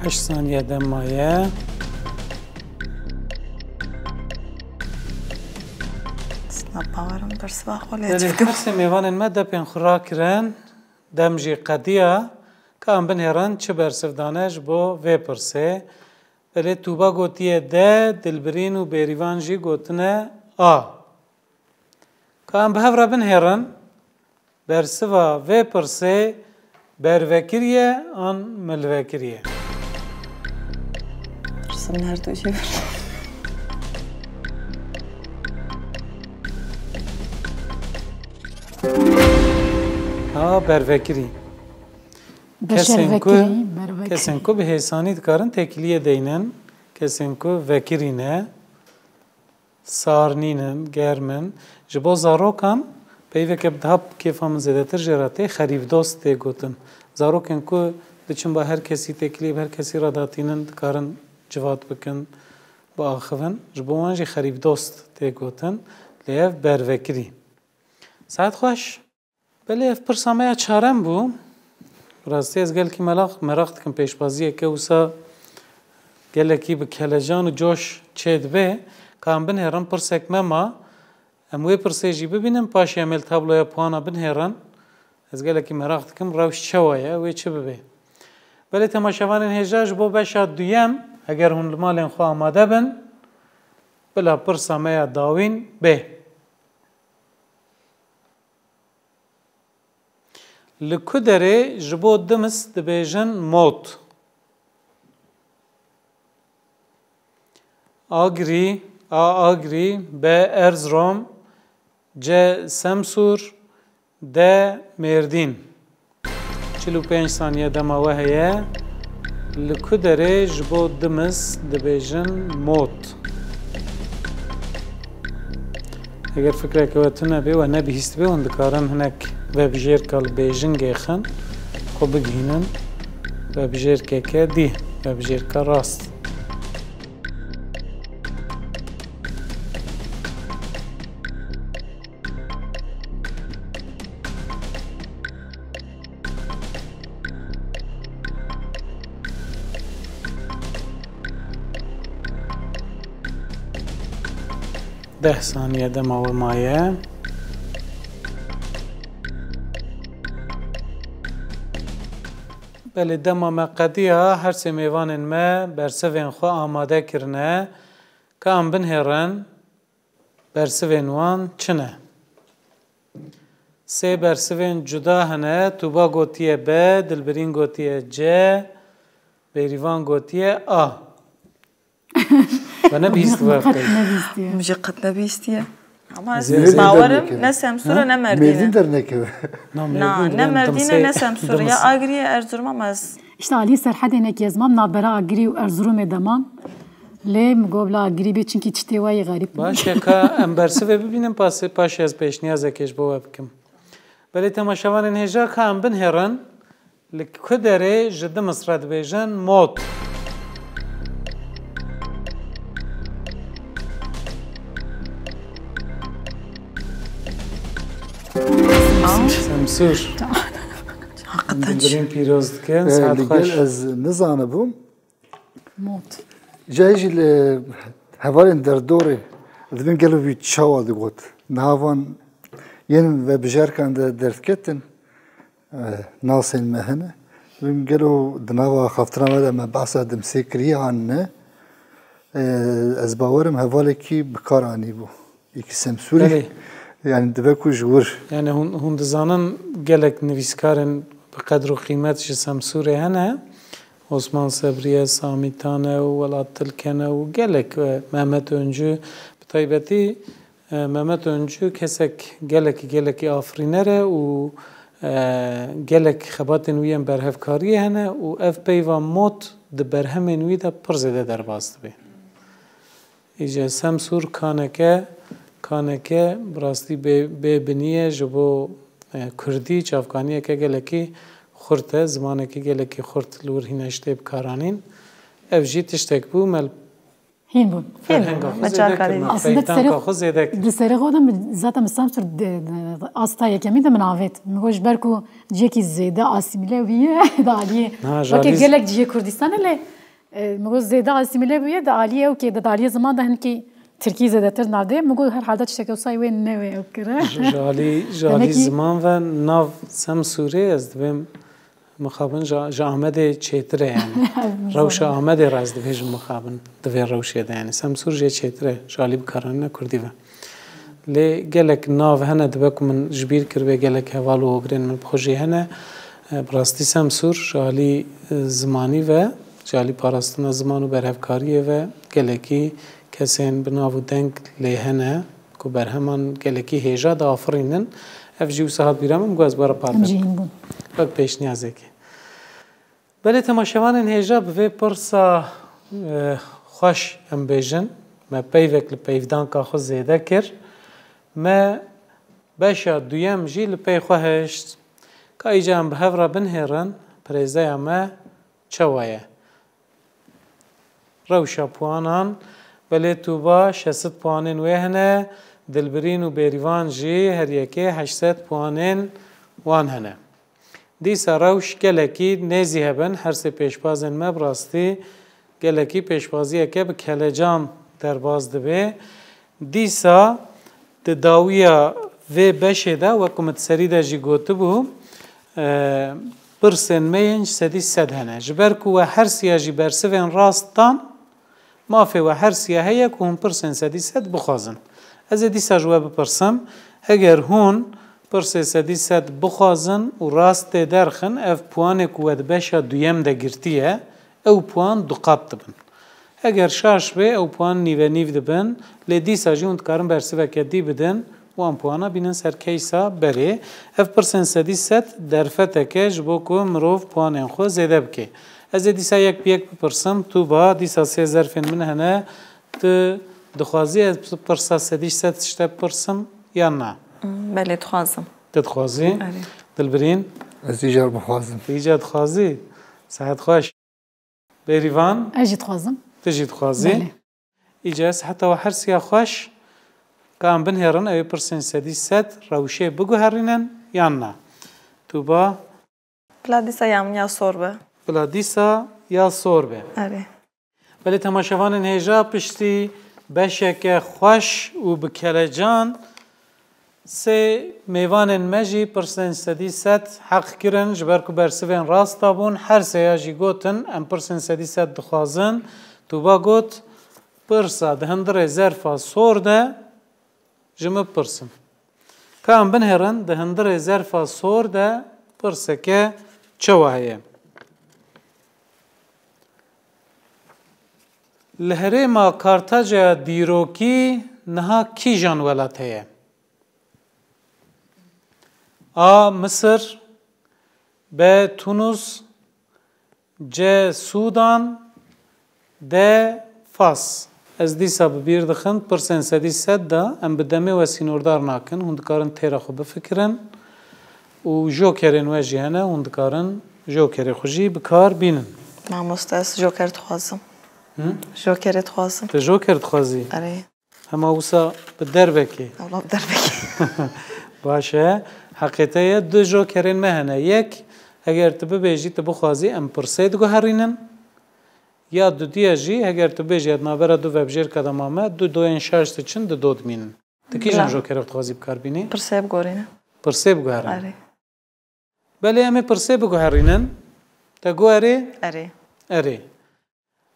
Heşt saniye dema ye. Sina bawerim bersiva xwe lê Belê, dikim. Her sê mêvanên me depên xwe rakirin. Dem jî qediya. Ka em binêrin çi bersiv dane ji bo vê pirsê. Belê Tûba gotiye D, Dilbirîn û Bêrîvan jî gotine A. Ka em bi hev re binhêrin, bersiva vê pirsê bervekirî ye an milvekirî ye? Pirsin her du jî. Ha, bervekirî. Kesên ku, Beşervekirî, bervekirî. Kesên ku bi hêsanî dikarin têkiliyê deynin, kesên ku vekirî ne, sar nînin, germ in. Ji bo zarokan, peyveke bi daha kêfa min zêdetir jê re tê, xerîbdost tê gotin. Zarokên ku diçin ba her kesî têkiliyê bi her kesî re datînin, dikarin civat bikin, biaxivin. Ji bo wan jî xerîbdost tê gotin. Lê ev bervekirî. Saet xweş. Belê ev pirsa me ya çarem bû. Rastî ez gelekî melaq, meraq dikim pêşbaziyeke wisa gelekî bi kelecan û coş çê dibe. Ka em binêrin pirsek me ma. Em wê pirsê jî bibînin, paşê em ê li tabloya puana binhêrin. Ez gelekî meraq dikim rewş çawa ye, wê çi bibe. Belê temaşevanên hêja ji bo beşa duyem, eger hûn li malên xwe amade bin, bila pirsa me ya dawîn bê. Li ku derê ji bo Dimis dibêjin mot? Agirî, A Agirî, B Erzirom, C Semsûr, D Mêrdîn. Çil û pênc saniye dema we heye. Li ku derê ji bo Dimis dibêjin mot? Eger fikreke we tune bê, we nebihîstibê, hûn dikarin hinek vebijêrka li Bêjingê xin, xwe bigihînin vebijêrkeke dî, vebijêrka rast. Deh saniye dema we maye. Belê dema me qediya, her sê mêvanên me bersivên xwe amade kirine. Ka em binhêrin. Bersivên wan çi ne? Sê bersivên cuda hene. Tûba gotiye B, Dilbirîn gotiye C, Bêrîvan gotiye A. We nebihîst we qet bikey? Nebihîstiye. Min jî qet nebihîstiye. Ama ez bawerim ne Semsûr e, ne Mêrdîn e. Mêrdîn dernekeve. Na, ne Mêrdîn e, ne Semsûr e. Ya Agirî ye, Erzurum ama ez... Îşte alî Serhedê nekî ez mam navbera Agirî û Erzurumê de mam. Lê min got bila Agirî bê, çinkî tiştê we yê xerîb. Baş e, ka em bersivê bibînin, pasê, paşê ez pêşniyazekê ji bo we bikim. Belê temaşevanên hêja, ka em binhêrin, li ku derê ji Dimis re dibêjin mot? Semsûr. Dilbirîn pîroz dikin, saet xweş. Ez nizanibûm. Mot. Cayê jî li hevalên derdorê dibin gelo wî çawa digot. Niha van yên vebijarkan de derdiketin, e, nasên me hene. Dibin gelo di nava axaftina me de me behsa Dimsê kiriye an ne? E, ez bawerim hevalekî bi kar anîbû. Êkî Semsûrê. Belê. Yani dibe ku ji wir. Yani hûn, hûn dizanin gelek nivîskarên bi qedr û qîmet ji Semsûrê hene. Osman Sebriye, Samî Tane û Welat Tilkene û gelek, e, Mehmet Öncü. Bi taybetî, e, Mehmet Öncü kesek gelekî, gelekî afirîner e û, e, gelek xebatên wî yên berhevkariyê hene û ev peyva mot di berhemên wî de pir zêde derbas dibe. Îca Semsûr kaneke, kaneke bi rastî bê, bê binî ye ji bo, e, kurdî, çavkaniyeke gelekî xurt e, zimanekî gelekî xurt li wir hîne ji tê bikaranîn. Ev jî tiştek bû, me li... Hîn bûn. Ferhenga xwe zêde kir, me peyvdanka xwe zêde kir. Aslında di serê xwe de min, zaten min Semsûr di, di asta yekemîn de min avêt. Min got ji ber ku cihekî zêde asîmîle bûye, di aliyê. Weke gelek cihê Kurdistanê lê E, min got zêde asîmîle bûye, di aliyê ew kê, di aliyê ziman de hinkî tirkî zêdetir nav de. Min got herhalde tiştek wisa wê newê ew kire. Ji, ji alî, ji alî ziman ve nav Semsûrê ez dibêm mixabin ji, ji Amedê çêtir e yani. Rewşa Amedê re ez dibêjim mixabin di vê rewşê de yani. Semsûr jê çêtir e ji alî bikaranîna kurdî ve. Lê gelek nav hene dibe ku min ji bîr kiribe, gelek heval û hogirên min bi xwe jî hene. E, bi rastî Semsûr ji alî, e, zimanî ve, ji alî parastina ziman û berhevkariyê ve gelekî kesên bi nav û deng lê hene ku berheman gelekî hêja diafirînin. Ev jî wisa hat bîra min, min got ez bi we re parve bikim. Em jî hîn bûn. Wek pêşniyazekê. Belê temaşevanên hêja, bi vê pirsa, e, xweş em bêjin, me peyvek li peyvdanka xwe zêde kir. Me beşa duyem jî li pey xwe hişt. Ka îca em bi hev re binhêrin, pirêzeya me çawa ye? Rewşa puanan, belê Tuba şeş sed puanên wê hene, Dilbirîn û Bêrîvan jî her yekê heşt sed puanên wan hene. Dîsa rewş gelekî nêzî hebin, her sê pêşbazên me bi rastî gelekî pêşbaziyeke bi kelecan derbas dibe. Dîsa di dawiya vê beşê de, wek ku min di serî de jî gotibû, e, pirsên me yên ji sedî sed hene. Ji ber ku we her siya jî bersivên rast dan, mafê we her siya heye ku hûn pirsên sedî sed bixwazin. Ez ê dîsa ji we bipirsim, heger hûn pirsê sedî sed bixwazin û rast tê derxin, ev puanê ku we di beşa duyem de girtiye, ew puan du qat dibin. Heger şaş bê, ew puan nîve nîv dibin, lê dîsa jî hûn dikarin bersiveke dî bidin û em puana bînin ser keysa berê. Ev pirsên sedî sed derfeteke ji bo ku mirov puanên xwe zêde bike. Ez ê dîsa yek bi yek bipirsim, Tuba, dîsa sê zerfên min hene, tu dixwazî ez pirsa sedî sed tişte bipirsim yan na? Hmm, belê, dixwazim. Tu dixwazî? Erê. Dilbirîn? Ez îcar bixwazim. Tu îcar dixwazî? Saet xweş. Bêrîvan? Ez jî dixwazim. Tu jî dixwazî? Belê. Îca ez heta we her siya xweş, ka em binhêrin, ew ê pirsên sedî sed rewşê biguherînin yan na? Tuba? Bila dîsa ya min ya sor be. Bila dîsa ya sor be. Erê. Belê temaşevanên hêja, piştî beşeke xweş û bi kelecan, sê mêvanên me jî pirsên sedî sed heq kirin, ji ber ku bersivên rast dabûn, her seya jî gotin, em pirsên sedî sed dixwazin. Tuba got, pirsa di hundirê zerfa sor de ji min bipirsin. Ka em binhêrin, di hundirê zerfa sor de pirseke çawa heye? Li herêma Kartaca dîrokî niha kîjan welat heye? A. Misir, B. Tunus, C. Sûdan, D. Fas. Ez dîsa bi bîr dixin, pirsên sedî sed de em bi demê we sînordar nakin, hûn dikarin têra xwe bifikirin û jokerên we jî hene, hûn dikarin jokerê xwe jî bi kar bînin. Mamoste, ez joker dixwazim. Hı? Jokerê dixwazim. Tu joker dixwazî? Erê. Hema wisa bi derbekê. Ewla bi derbekê. Baş e. Heqê te ye, du jokerên me hene. Yek, heger tu bibêjî, tu bixwazî, em pirsê diguherînin. Ya dudiya jî, heger tu bêjî, ez navbera du vebjêrka de mame, du doyên şaş diçin, du do dimînin. Tu kîjan Bila. Jokerek dixwazî bi kar bînî? Pirsê bigorîne. Pirsê biguherin. Erê. Belê, em ê pirsê biguherînin. Te got erê? Erê. Erê.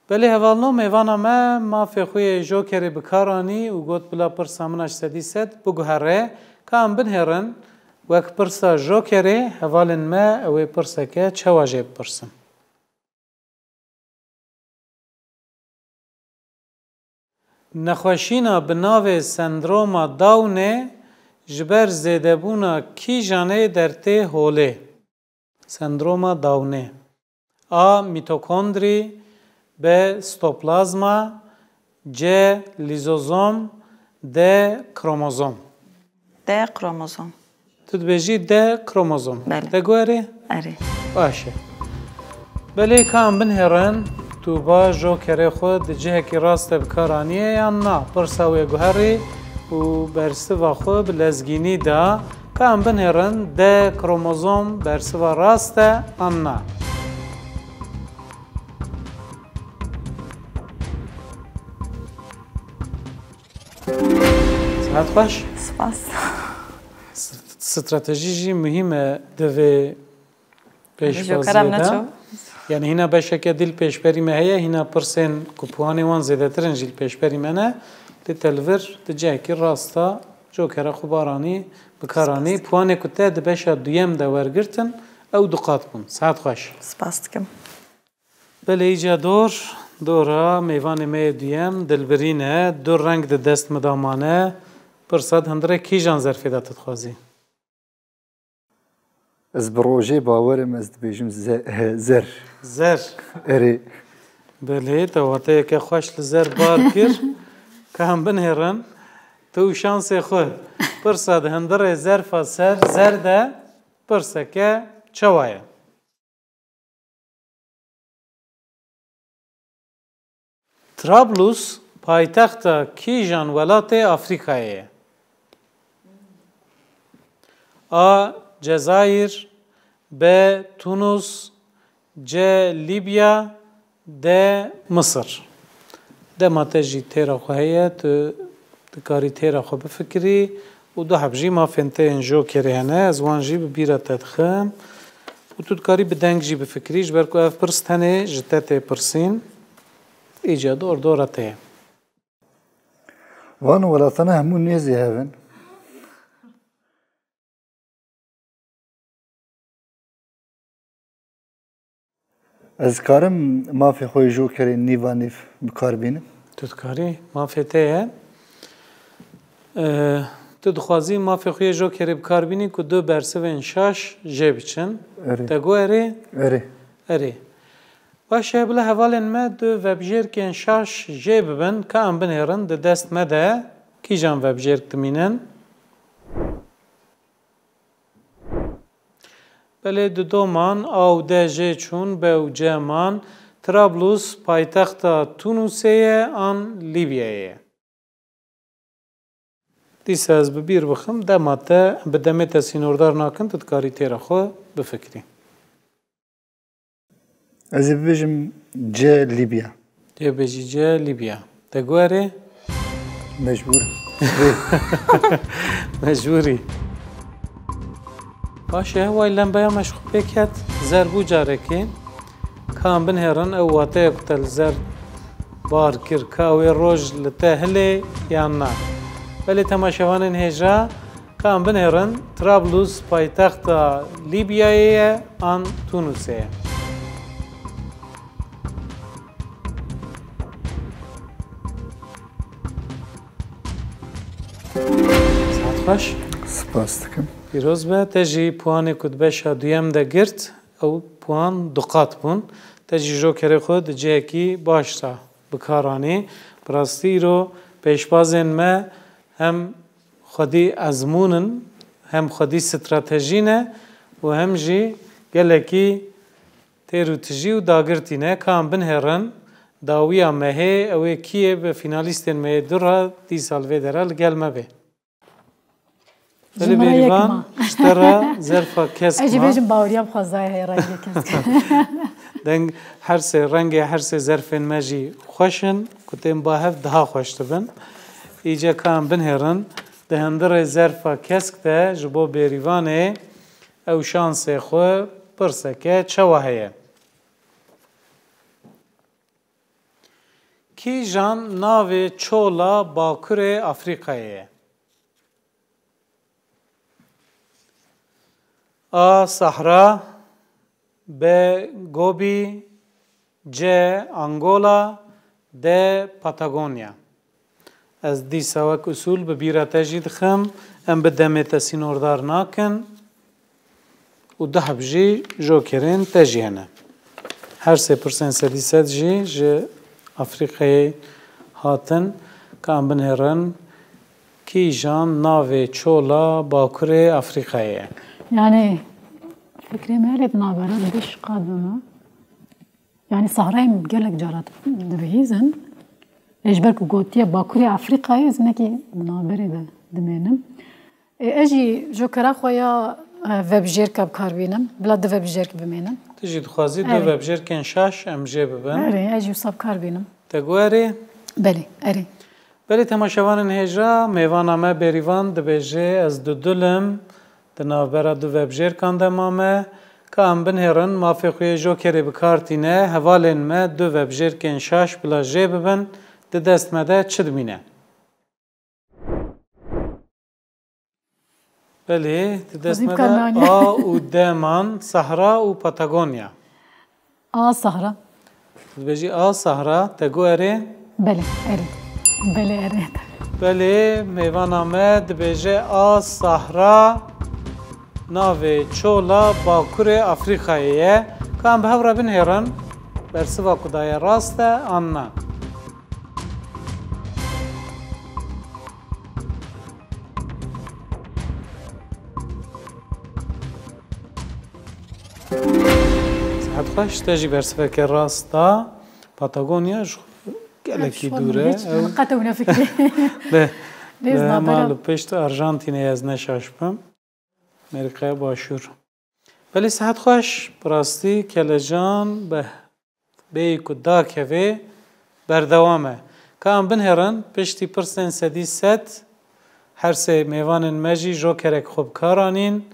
Belê, hevalno, mêvana me mafê xwe yê jokerê bi kar anî û got, bila pirsa min a ji sedî sed biguhere. Ka em binihêrin, wek pirsa jokerê, hevalên me, ew ê pirseke çawa jê bipirsin. Nexweşîna bi navê sendroma Downê ji ber zêdebûna kîjanê dertê holê? Sendroma Downê. A. Mîtokondrî, B. Stoplazma, C. Lîzozom, D. Kromozom. D. Kromozom. Tu dibêjî D. Kromozom. Belê. Te got erê? Erê. Baş e. Belê, ka em binihêrin, Tûba jokerê xwe di cihekî rast de bi kar aniye yan na? Pirsa wê guherî û bersiva xwe bi lezgînî da. Ka em binihêrin, D. Kromozom bersiva rast e an na? Saet xweş. Spas. Stratejî jî muhîm e di vê pêşbaziyê de. Jokeran neço. Yani hîna beşeke dî li pêşberî me heye, hîna pirsên ku puanê wan zêdetir in jî li pêşberî me ne. Lê te li vir di cihekî rast de jokera xwe baranî, bi kar anî. Spas. Puanê ku te di beşa duyem de wergirtin, ew du qat bûn. Saet xweş. Spas dikim. Belê, îca dor, dora mêvanê me yê duyem, Dilbirîn e, du reng di dest min de mane. Pirsa di hundirê kîjan zerfê de tu dixwazî? Ez bi rojê bawer im, ez dibêjim ze-, zer. Zer. Erê. Belê, te wateyeke xweş li zer bar kir. Ka em binihêrin, tu û şansê xwe. Pirsa di hundirê zerfa ser zer de pirseke çawa ye? Trablus paytexta kîjan welatê Afrîkayê ye? A. Cezayir, B. Tunus, C. Lîbya, D. Misir. Dema te jî têra xwe heye, tu dikarî têra xwe bifikirî û du heb jî mafên te yên jokerê hene, ez wan jî bi bîra te dixim û tu dikarî bi deng jî bifikirî, ji ber ku ev pirs tenê ji te tê pirsîn. Îca dor dora te ye. Van welatana hemû nêzî hev in. Ez karim mafê xwe yê jokerê nîva nîv bi kar bînim? Tu dikarî, mafê te ye. Ee, tu dixwazî mafê xwe yê jokerê bi kar bînî ku du bersivên şaş jê biçin. Erê. Te got erê? Erê. Erê. Baş e, bila hevalên me du vebjêrkên şaş jê bibin, ka em binêrin di dest me de kîjan vebjêrk dimînin? Belê, di doman A û D jê çûn, B û C man. Trablus paytexta Tunusê ye an Lîbyayê ye? Dîsa ez bi bîr bixim, dema te, bi demê te sînordar nakin, tu dikarî têra xwe bifikirî. Ez ê bibêjim C Lîbya. Dê bêjî C Lîbya. Te got erê? Mecbûr. Mecbûrî. Baş e, way lembeya me ji xwe pê ket, zer bû carekê. Ka em binihêrin, ew wateya ku te li zer bar kir, ka wê roj li te hilê yan na? Belê temaşevanên hêja, ka em binihêrin, Trablus paytexta Lîbyayê ye an Tunusê ye? Baş. Spas dikim. Pîroz be, te jî puanê ku di beşa duyem de girt, ew puan du qat bûn. Te jî jokerê xwe di cihekî baş de bi kar anî. Bi rastî îro pêşbazên me hem xwedî ezmûn in, hem xwedî stratejî ne û hem jî gelekî têr û tijî û dagirtî ne. Ka em binhêrin, dawiya mehê ew ê kî yê bi fînalîstên me yê du re dîsa li vê dera li gel me bê. Belê Jimara yek Bêrîvan, ma. Ji te re zerfa kesk ma. Ez jî bêjim baweriya bi xwezayê heye rengê kesk. Deng her sê rengê her sê zerfên me jî xweş in, ku tên ba hev daha xweş dibin. Îca ka em binhêrin, di hundirê zerfa kesk de ji bo Bêrîvanê ew şansê xwe pirseke çawa heye? Kîjan navê çola Bakurê Afrîkayê ye? A. Sahra, B. Gobi, C. Angola, D. Patagonya. Ez dîsa wek usûl bi bîra te jî dixim, em bi demê te sînordar nakin û du heb jî jokerên te jî hene. Her sê pirsên sedî sed jî ji Afrîkayê hatin, ka em binêrin kîjan navê çola Bakurê Afrîkayê ye. Yani, fikrê me lê di navbera dibe şiqat bime. Yani Sahrayê gelek cara dibihîzin. Lê ji ber ku gotiye Bakurê Afrîkayê, ez hinekî di navberê de dimênim. Ê, ez jî jokera xwe ya, e, vebijêrka bi kar bînim. Bila du vebijêrk bimênin. Tu jî dixwazî du Erê. vebijêrkên şaş em jê bibin. Erê, ez jî wisa bi kar bînim. Te got erê? Belê, erê. Belê temaşevanên hêja, mêvana me Bêrîvan dibêje, ez dudil im. Di navbera du vebjêrkan de mame. Ka em binhêrin, mafê xwe yê jokerê bi kar tîne, hevalên me du vebjêrkên şaş bila jê bibin, di dest me de çi dimîne? Belê, di dest Xwezî me bi kar de nanî. A û D man, Sahra û Patagonya. A Sahra. Tu dibêjî A Sahra, te got erê? Belê, erê. Belê, erê. Belê, mêvana me dibêje A Sahra navê çola Bakurê Afrîkayê ye. Ka em bi hev re binhêrin, bersiva ku daye rast e an na? Sihet xweş, te jî bersiveke rast da. Patagonya ji xwe gelekî dûr e. Ew qet ew nefikirî. Bi, Lê bi hema navbera li pişt Arjantînê ez ne şaş bim. Amerîkaya Başûr. Belê sihet xweş, bi rastî Kelecan be. Bêyî ku dakeve berdewam e. Ka em binhêrin, piştî pirsên sedî sed, her sê mêvanên me jî jokerek xwe bi kar anîn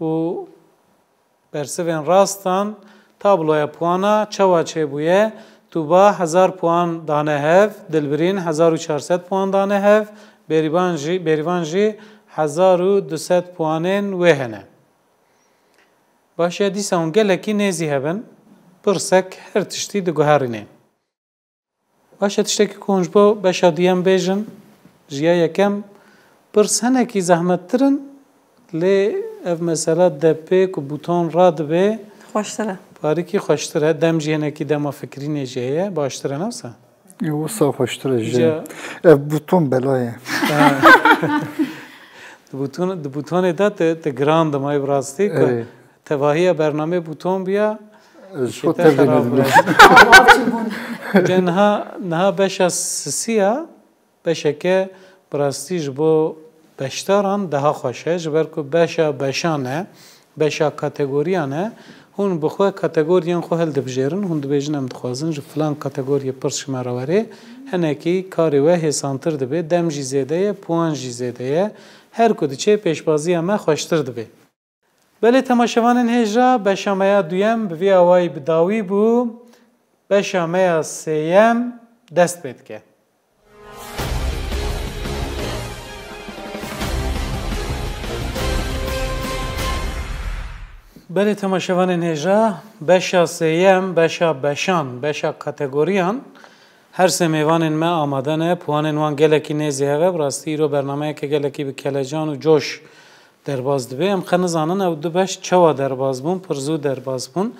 û bersivên rast dan. Tabloya puana çawa çêbûye? Tûba hezar puan dane hev, Dilbirîn hezar û çar sed puan dane hev, Bêrîban jî, Bêrîvan jî hezar û du sed puanên wê hene. Baş e, dîsa hûn gelekî nêzî hebin, pirsek her tiştî diguherîne. Baş e, tiştekî ku hûn ji bo beşa duyem bêjin, ji ya yekem pirs hinekî zehmettir in, lê ev mesela depê ku bûton radibe, Xweştir e. parîkî xweştir e, dem jî hinekî dema fikirînê jî heye, baştir e, ne wisa? Wisa xweştir e jî. Îca Ev bûton bela ye. Di bûton-, di bûtonê de te, te giran dimay bi rastî ku Erê. tevahiya bernameyê bûton biya, Ez ji xwe te tevlê xerab nedibû. bû. Cê niha, niha beşa sisiya, beşeke bi rastî ji bo beşdaran daha xweş e, ji ber ku beşa beşan e. Beşa kategoriyan e. Hûn bi xwe kategoriyên xwe hildibijêrin. Hûn dibêjin, em dixwazin ji filan kategoriyê pirs ji me re were. Hinekî karê we hêsantir dibe. Dem jî zêde ye, puan jî zêde ye. Her ku diçe pêşbaziya me xweştir dibe. Belê temaşevanên hêja, beşa me ya duyem bi vî awayî bi dawî bû. Beşa me ya sêyem dest pê dike. Belê temaşevanên hêja, beşa sêyem, beşa beşan, beşa kategoriyan, Her sê mêvanên me amade ne, puanên wan gelekî nêzî hev e. Bi rastî îro bernameyeke gelekî bi kelecan û coş derbas dibe. Em xwe nizanin ew du beş çawa derbas bûn, pir zû derbas bûn.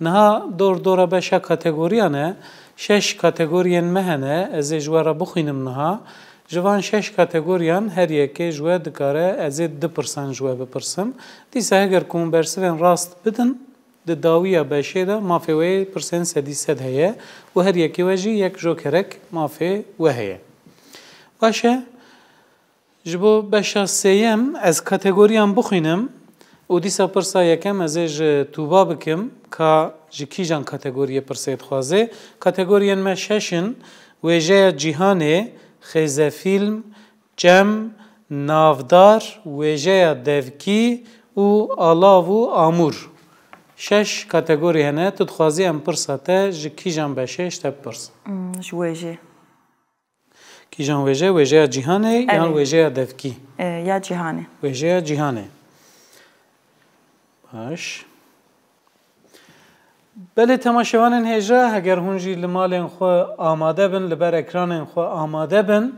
Niha dor dora beşa kategoriyan e. Şeş kategoriyên me hene, ez ê ji we re bixwînim niha. Ji van şeş kategoriyan her yekê ji we dikare ez ê du pirsan ji we bipirsim. Dîsa heger ku hûn bersivên rast bidin, di dawiya beşê de mafê we yê pirsên sedî sed heye û her yekê we jî yek jokerek mafê we heye. Baş e, ji bo beşa sêyem ez kategoriyan bixwînim û dîsa pirsa yekem ez ê ji Tûba bikim, ka ji kîjan kategoriyê pirsê dixwaze. Kategoriyên me şeş in: wêjeya cîhanê, xêzefîlm, çem, navdar, wêjeya devkî û alav û amûr. Şeş kategorî hene, tu dixwazî em pirsa te ji kîjan beşê ji te bipirsin? Hmm, ji wêjê. Kîjan wêje? Wêjeya cîhanê yan Erê. wêjeya devkî? E, ya cîhanê. Wêjeya cîhanê. Baş. Belê temaşevanên hêja, heger hûn jî li malên xwe amade bin, li ber ekranên xwe amade bin,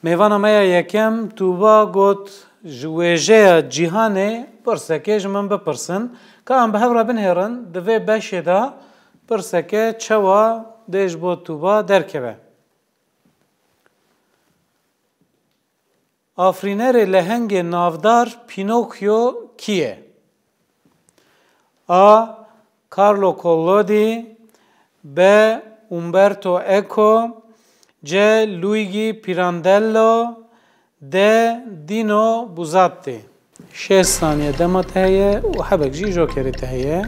mêvana me ya yekem Tûba got, ji wêjeya cîhanê pirsekê ji min bipirsin. Ka em bi hev re binhêrin, di vê beşê de pirseke çawa dê ji bo Tûba derkeve? Afirînerê lehengê navdar Pinokyo kî ye? A. Carlo Collodi, B. Umberto Eco, C. Luigi Pirandello, D. Dino Buzzati. Şêst saniye dema te heye û hebek jî jokerê te heye.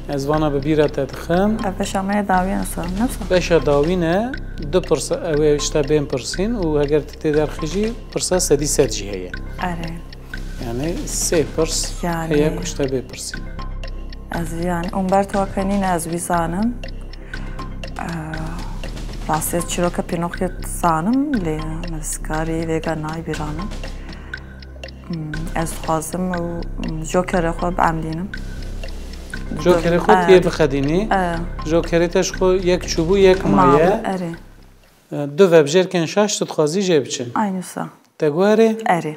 Ez vana bi bîra te dixim. Ev beşa me ya dawî ne wisa, ne wisa? Beşa dawî ne, du pirsa, ew ê ji te bên pirsîn û heger tu tê derxî jî pirsa sedî sed jî heye. Erê. Yani sê pirs Yani heye ku ji te bê pirsîn. Ez yani Umberto Eco nîne, ez wî zanim. Eee, rastî ez çîroka Pinokyo zanim, lê nivîskarî vêga nayê bîra min. Hmm, ez dixwazim û, hmm, jokerê xwe biemdînim. Jokerê xwe tu yê Eee, bixedînî. eee. Jokerê te ji xwe yek çûbû, yek maye. Maye, erê. Eee, du vebjêrkên şaş tu dixwazî jê biçin. Aynı wisa. Te guherê? Erê.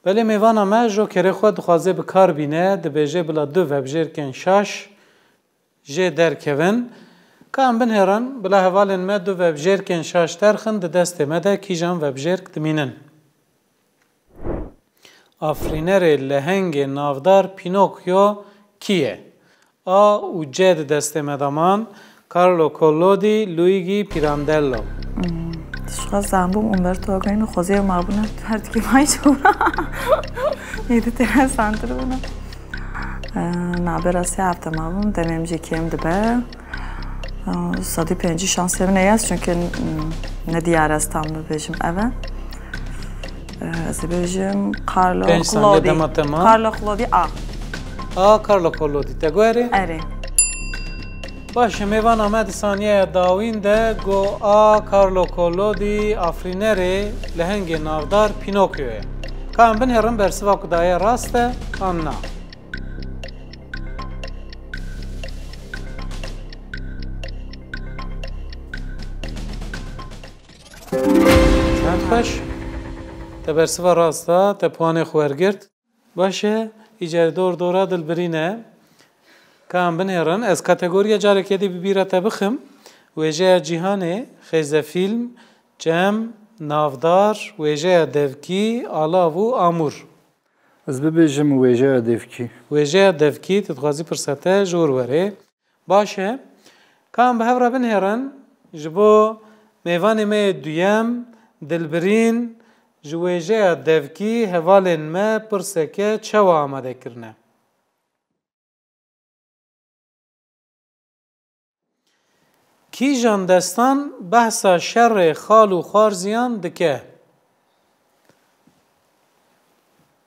Belê mêvana me jokerê xwe dixwaze bi kar bîne, dibêje bila du vebjêrkên şaş jê derkevin. Ka em binhêrin, bila hevalên me du vebjêrkên şaş derxin, di destê me de kîjan vebjêrk dimînin? Afirînerê lehengê navdar Pinokyo kî ye? A û C di destê me de man, Carlo Collodi, Luigi Pirandello. Hmm, dişka zambûm Umberto Eco, xwezê mabûna, her tikî may çûna. Yedi tane santir bûna. Ee, nabera sê hefte mabûm, demê min jî kêm dibe. Ee, sedî pêncî şansê min heye, çünkü, hmm, ne diyar ez tam bibêjim ev e. Ee, ez ê bêjim Carlo Pênc saniye Collodi. Dema te ma. Carlo Collodi A. A, Carlo Collodi. Te guherî? Erê. Baş e, mêvana me di saniyeya dawîn de got A, Carlo Collodi, afirînerê lehengê navdar Pinokyo ye. Ka em binhêrin bersiva ku daye rast e, an na? Çend xweş. Te bersiva rast da, te puanê xwe wergirt. Baş e, îcar dor dora dilbirîn e. Ka em binêrin, ez kategoriya carekê dî bi bîra te bixim. Wêjeya cîhanê, xêzefîlm, çem, navdar, wêjeya devkî, alav û amûr. Ez bibêjim wêjeya devkî. Wêjeya devkî, tu dixwazî pirsa te ji wir werê. Baş e. Ka em bi hev re binhêrin, ji bo mêvanê me yê duyem, Dilbirîn, ji wêjeya devkî hevalên me pirseke çawa amade kirine? Kîjan destan behsa şerê xal û xwarziyan dike?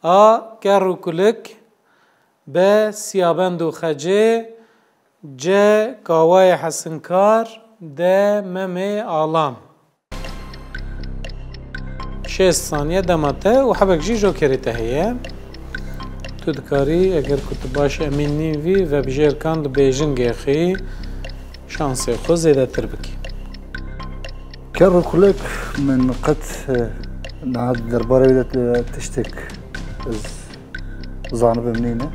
A. Ker û kulik. B. Siyabend û xecê. C. Kawayê hesinkar. D. Memê alam. Şêst saniye dema te û hebek jî jokerê te heye. Tu dikarî, eger ku tu baş emîn nîn vî, vebijêrkan dibêjin gêxî. Şansê xwe zêdetir bikî. Ker û kulek, min qet, e, niha derbarê wê de tiştek ez zanibim nîne.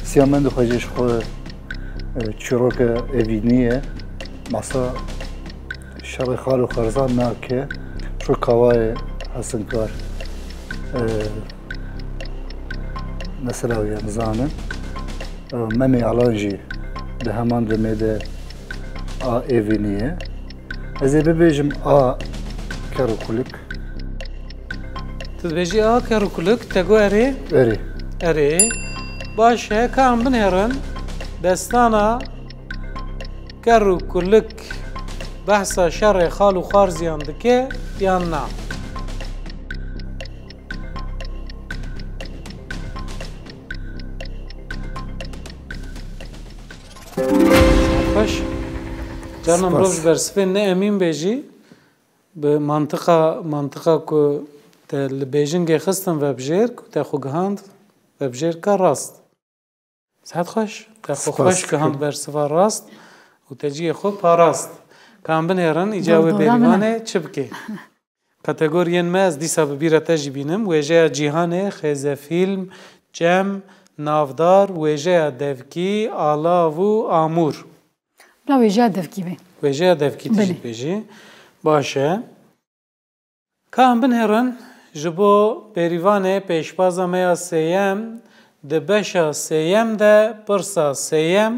Siya min dixwaze ji xwe, e, çîroke evînî ye. Masa şerê xal û xerzan nake. Şu kawayê hesinkar, e, mesela wî em zanin. E, Memê Alan jî di heman demê de a evînî ye. Ez ê bibêjim a ker û kulik. Tu dibêjî a ker û kulik, te got erê? Erê. Erê. Baş e, ka em binêrin, destana ker û kulik behsa şerê xal û xwarziyan dike yan na? Xweş. Carna mirov ji bersivên ne emîn bê jî, bi mantiqa, mantiqa ku te li bêjingê xistin vebjêr, ku te xwe gihand vebjêrka rast. Sihet xweş, te xwe xweş gihand bersiva rast û te cihê xwe parast. Ka em binêrin, îca wê bêrîvanê çi bikê? Kategoriyên me ez dîsa bi bîra te jî bînim. Wêjeya cîhanê, xêzefîlm, çem, navdar, wêjeya devkî, alav û amûr. Bila wêjeya devkî be. Wêjeya devkî tu jî dibêjî. Baş e. Ka em binêrin, ji bo bêrîvanê pêşbaza me ya sêyem, di beşa sêyem de pirsa sêyem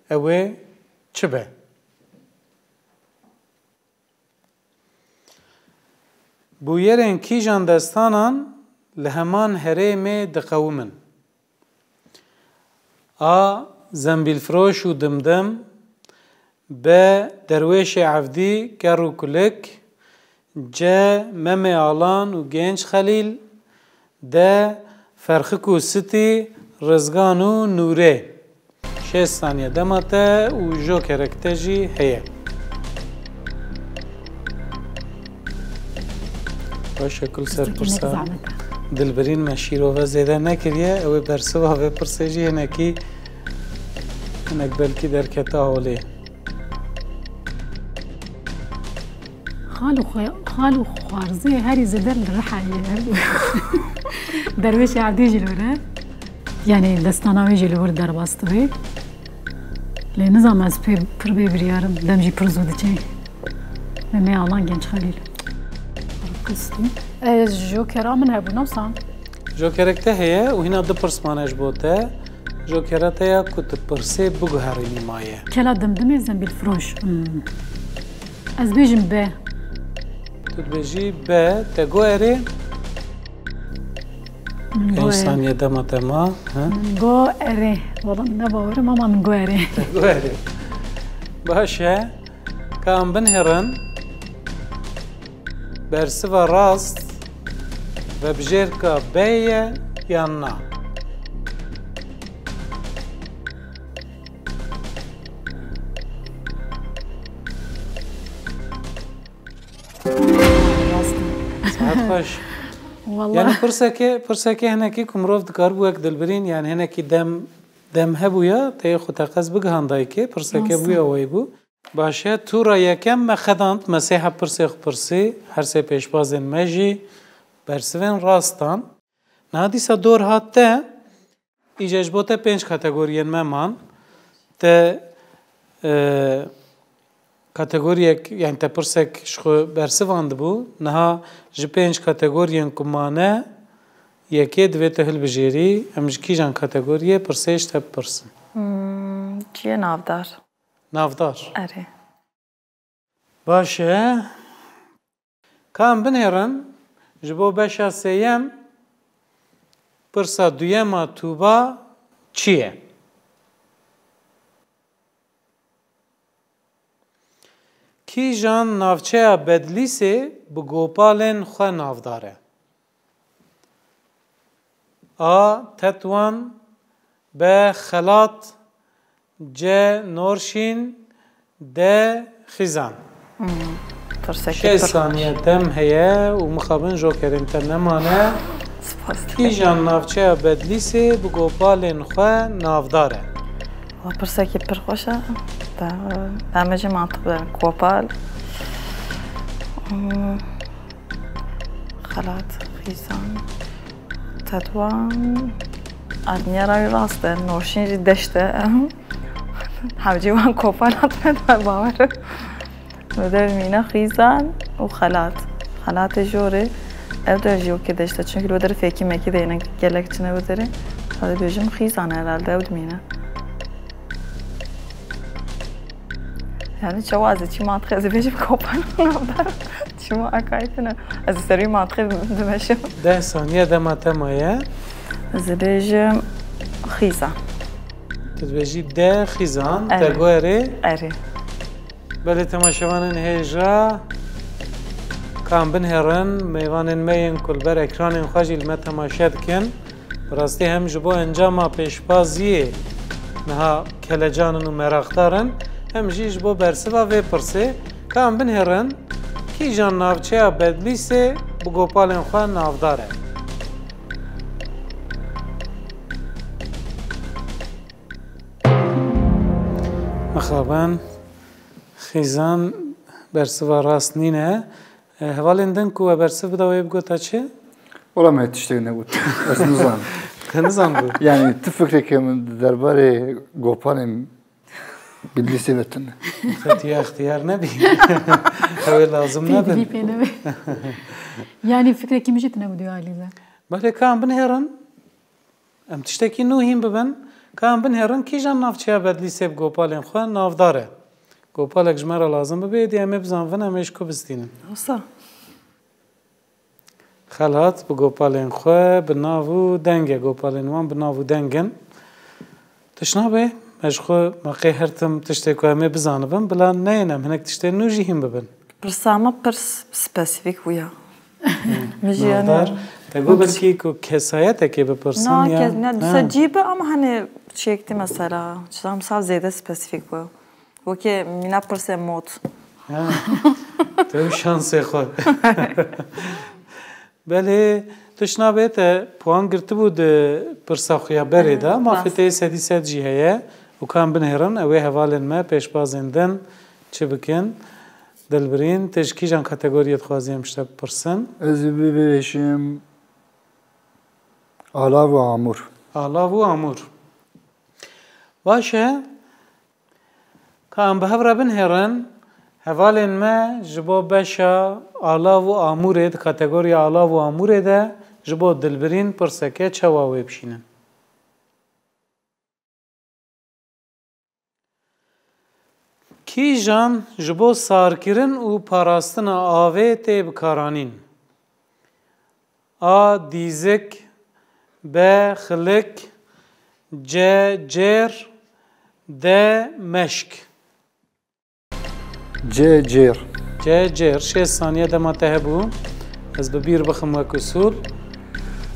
ew ê çi be? Bûyerên kîjan destanan li heman herêmê diqewimin? A. Zembîlfiroş û Dimdim. B. Derwêşê Evdî, Ker û Kulik. C. Memê Alan û Genç Xelîl. D. Ferxik û Sitî, Rizgan û Nûrê. Şêst saniye dema te û jokerek te jî heye. Baş e, kul ser pirsa. Dilbirîn me şîrove zêde nekiriye, ew ê bersiva vê pirsê jî hinekî, hinek belkî derkete holê. Xal û xwe-, xal û xwarzê herî zêde li Rihayê ye. Derwêşê Evdî jî li wir e. Yanî destana wê jî li wir derbas dibe. Lê nizam ez pê pir bê biryarim. Dem jî pir zû diçe. Memê Alan Genç Xelîl. Kistî. Ez jokera min hebû, namsan. Jokerek te heye û hîna du pirs mane ji bo te. Jokera te ya ku tu pirsê biguherînî maye. Kela Dimdimê Zembîlfiroş. Hmm. Ez bêjim B. Tu dibêjî B, te got erê? Min got Pênc erê. Saniye dema te ma. Ha? Min got erê. Wala min ne bawer im ama min got erê. Te got erê. Baş e. Ka em binêrin. Bersiva rast vebjêrka B ye yan na? Rast e. Saet xweş. Wala. Yani pirseke, pirseke hinekî ku mirov dikaribû wek Dilbirîn, yani hinekî dem, dem hebûya, te yê xwe teqez bigihandayî kê, pirseke bûya wey bû. Baş e, tûra yekem me xedand, me sê heb pirsê xwe pirsî, her sê pêşbazên me jî bersivên rast dan. Niha dîsa dor hat te, îca ji bo te pênc kategoriyên me man. Te, e, kategoriyek, yani te pirsek ji xwe bersivandibû, niha ji pênc kategoriyên ku mane, yekê divê tu hilbijêrî, em ji kîjan kategoriyê pirsê ji te bipirsin? Hmm, cihê navdar. Navdar. Erê. Baş e. Ka em binêrin, ji bo beşa sêyem, pirsa duyema Tûba çi ye? Kîjan navçeya Bedlîsê bi gopalên xwe navdar e? A. Tetwan. B. Xelat. C. Norşîn. D. Xîzan. Şêst saniye dem heye û mixabin jokerên te nemane. Kîjan navçeya Bedlîsê bi gopalên xwe navdar e? Wa pirsekî pir xweş e. Em ê jî mantiq birin. Kopal. Hmm. Xelat, xîzan. Tetuan. Adniya rawî rast e. Norşîn jî deşt e. Hevcî wan kopal hatine dar bawer. Li der mîna xîzan û xelat. Xelatê jorê. Ev der jî wekî deşt e. Çünkü li derê fêkî mekî de yine gelek çine wê derê. Ez dibêjim xîzan herhalde ew dimîne. Yani çawa ez ê çi mantiqê ez ê bêjim kopar navdar. Çima akayî tune. Ez ê serî mantiqê dimeşim. Deh saniye dema te maye. Ez ê bêjim xîzan. Tu dibêjî de xîzan, Erê. Te got erê. Erê. Belê temaşevanên hêja, ka em binêrin, mêvanên me yên ku li ber ekranên xwe jî li me temaşe dikin. Bi rastî hem ji bo encama pêşbaziyê niha kelecan in û meraqdar in, hem jî ji bo bersiva vê pirsê, ka em binêrin, kîjan navçeya Bedlîsê bi gopalên xwe navdar e? Mixabin, xîzan bersiva rast nîne. E, hevalên din ku we bersiv bida wê bigota çi? Wela me tiştek negot. Ez nizanim. Te nizanibû? Yani tu fikreke min di derbarê gopalên Bedlîsê ve tune. Xetiya extiyar nebî. Ew ê lazim nebin. Pêdivî pê nebe. Yani fikrekî min jî tune bû diyo Alîze. Belê ka em binêrin. Em tiştekî nû hîn bibin, ka em binêrin kîjan navçeya Bedlîsê bi gopalên xwe navdar e. Gopalek ji me re lazim bibe, êdî em ê bizanibin, em ê ji ku bistînin. Wisa. Xelat bi gopalên xwe bi nav û deng e. Gopalên wan bi nav û deng in. Tişt nabe, me ji xwe me qê her tim tiştê ku em ê bizanibin, bila neyên em hinek tiştên nû jî hîn bibin. Pirsa me pirs spesîfîk bûya. Min jî yani Navdar, te got belkî ku kesayetekê bipirsin Na, ya? Kes, ne, Ha. disa cî bi ama hani çekti mesela. Çizam sav zêde spesîfîk bû. Wekî mîna pirsê mod. Ha. Te wî şansê xwe. Belê, tu şina bê te puan girtibû di pirsa xwe ya berê de, Hı, mafê rast. te yê sedî sed jî heye û kan binêrin, ew ê hevalên me pêşbazên din çi bikin? Dilbirîn, tu ji kîjan kategoriyê dixwazî em ji te bipirsin? Ez ê bibêjim alav û amûr. Alav û amûr. Baş e. Ka em bi hev re binêrin, hevalên me ji bo beşa alav û amûrê di kategoriya alav û amûrê de ji bo Dilbirîn pirseke çawa wê bişînin. Kîjan ji bo sarkirin û parastina avê tê bikaranîn? A. Dîzik. B. Xilik. C. Cêr. D. Meşk. C. Cêr. C. Cêr. Şêst saniye dema te hebû. Ez bi bîr bixim wek usul.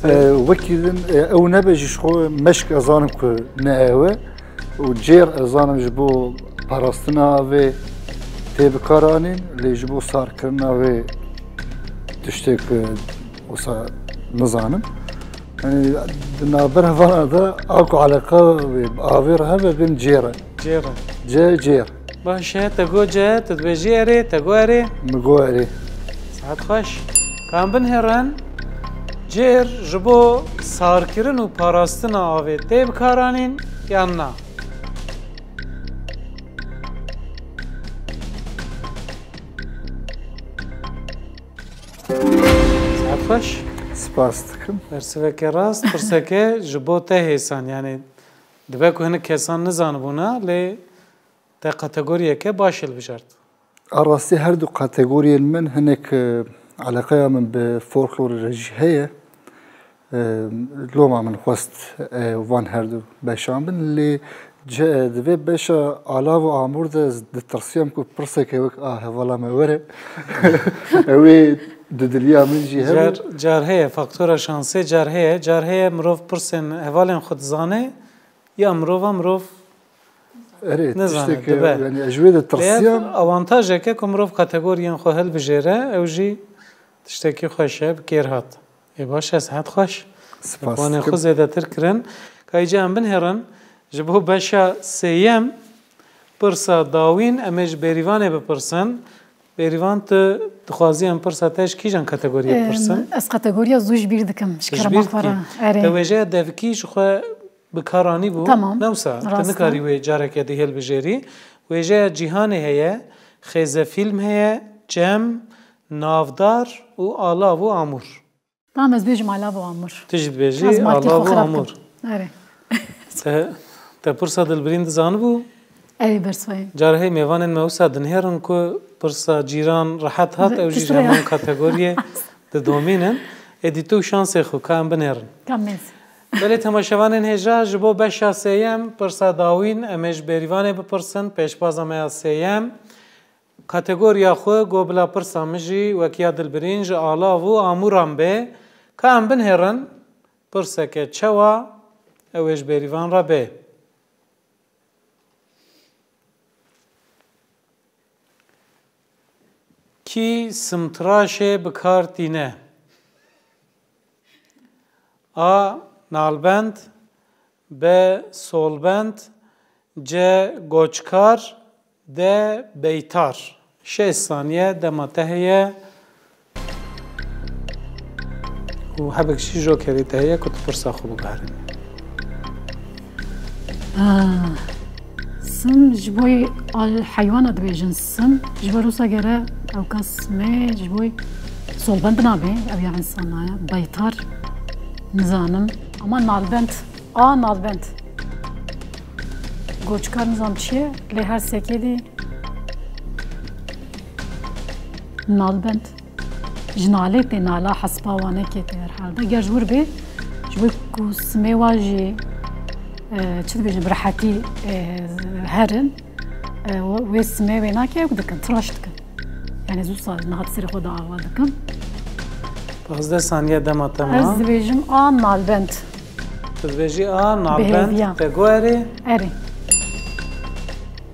E, wekî din, e, ew nebe jî ji xwe meşk ez zanim ku ne ew e. Û cêr ez zanim ji bo parastina avê tê bikaranîn, lê ji bo sarkirina wê tiştek, e, wisa nizanim. Yani, di navbera vana de a ku eleqa wê bi avê re hebe bin cêr e. Cêr e. C. Cêr. Baş e, te got C, tu dibêjî erê, te got erê. Min got erê. Saet xweş. Kan binêrin, cêr ji bo sarkirin û parastina avê tê bikaranîn yan na? Saet xweş. Spas dikim. Bersiveke rast, pirseke ji bo te hêsan, yani dibe ku hinek kesan nizanibûna, lê te kategoriyeke baş hilbijart. A rastî her du kategoriyên min hinek, e, eleqeya min bi folklorê re jî heye. E, loma min xwest, e, van her du beşan bin, lê ce-, di vê beşa alav û amûr de ez ditirsiyam ku pirseke wek a hevala me were. Ew ê dudiliya min jî hebe. Car, car heye, faktora şansê car heye. Car heye mirov pirsên hevalên xwe dizane, ya mirova mirov Erê, nizane, tiştek, dibe. Yani, ez ji wê de Lê ev tirsiyam. Avantajeke ku mirov kategoriyên xwe hilbijêre, ew jî tiştekî xweş e, bi kêr hat. Ê baş e, sihet xweş. Spas Wanê dikim. Xwe zêdetir kirin. Ka îca em binêrin, ji bo beşa sêyem, Pirsa dawîn em ê ji Bêrîvanê bipirsin. Bêrîvan, tu dixwazî em pirsa te ji kîjan kategoriyê bipirsin? Em, ez kategoriya zû ji bîr dikim, ji Ji kerema bîr xwe dikî? re. Erê. Te wêjeya devikî ji xwe bi kar anîbû? Tamam. Ne wisa, tu Rast e. nikarî wê careke dî hilbijêrî. Wêjeya cîhanê heye, xêzefîlm heye, cem, navdar û alav û amûr. Tamam, ez bêjim alav û amûr. Tu jî dibêjî Ez markê xwe alav û xirab amûr. kim. Erê. Te, te pirsa Dilbirîn dizanibû? Ew ê bersivayê. Cara hey mêvanên me wisa dinihêrin ku pirsa cîran rehet hat, Di-, ew jî ji tiştre ya. heman kategoriyê didomînin. Êdî tu û şansê xwe ka em binêrin. Ka mêz. Belê temaşevanên hêja, ji bo beşa sêyem, pirsa dawîn, em ê ji Bêrîvanê bipirsin, pêşbaza me ya sêyem. Kategoriya xwe got bila pirsa min jî wek ya Dilbirîn ji alav û amûran bê. Ka em binihêrin, pirseke çawa ew ê ji Bêrîvan re bê. Kî simtiraşê bi kar tîne? A. Nalbend. B. Solbend. C. Goçkar. D. Beytar. Şêst saniye dema te heye. Û hebek jî jokerê te heye ku tu pirsa xwe biguherînî. Ah, sim ji bo al heywana dibêjin sim. Ji bo wisa gere ew ka simê ji bo solbend nabe, ew ya insana ye. Beytar nizanim. Ama nalbend. A nalbend. Goçkar nizam çi ye? Lê her sekê dî nalbend. Ji nalê tê, nala hespa wanekê tê herhalde. Ger ji wir bê, ji bo ku simê wa jî, e, çi dibêjin, bi rehetî, e, herin, e, wê simê wê nake, ew dikin, tiraş dikin. Yani zû sa niha serê xwe de ava dikim. Pazdeh saniye dema te ma. Ez dibêjim a nalbend. Tu dibêjî a nalbend Bihêviya. te guherî. Erê.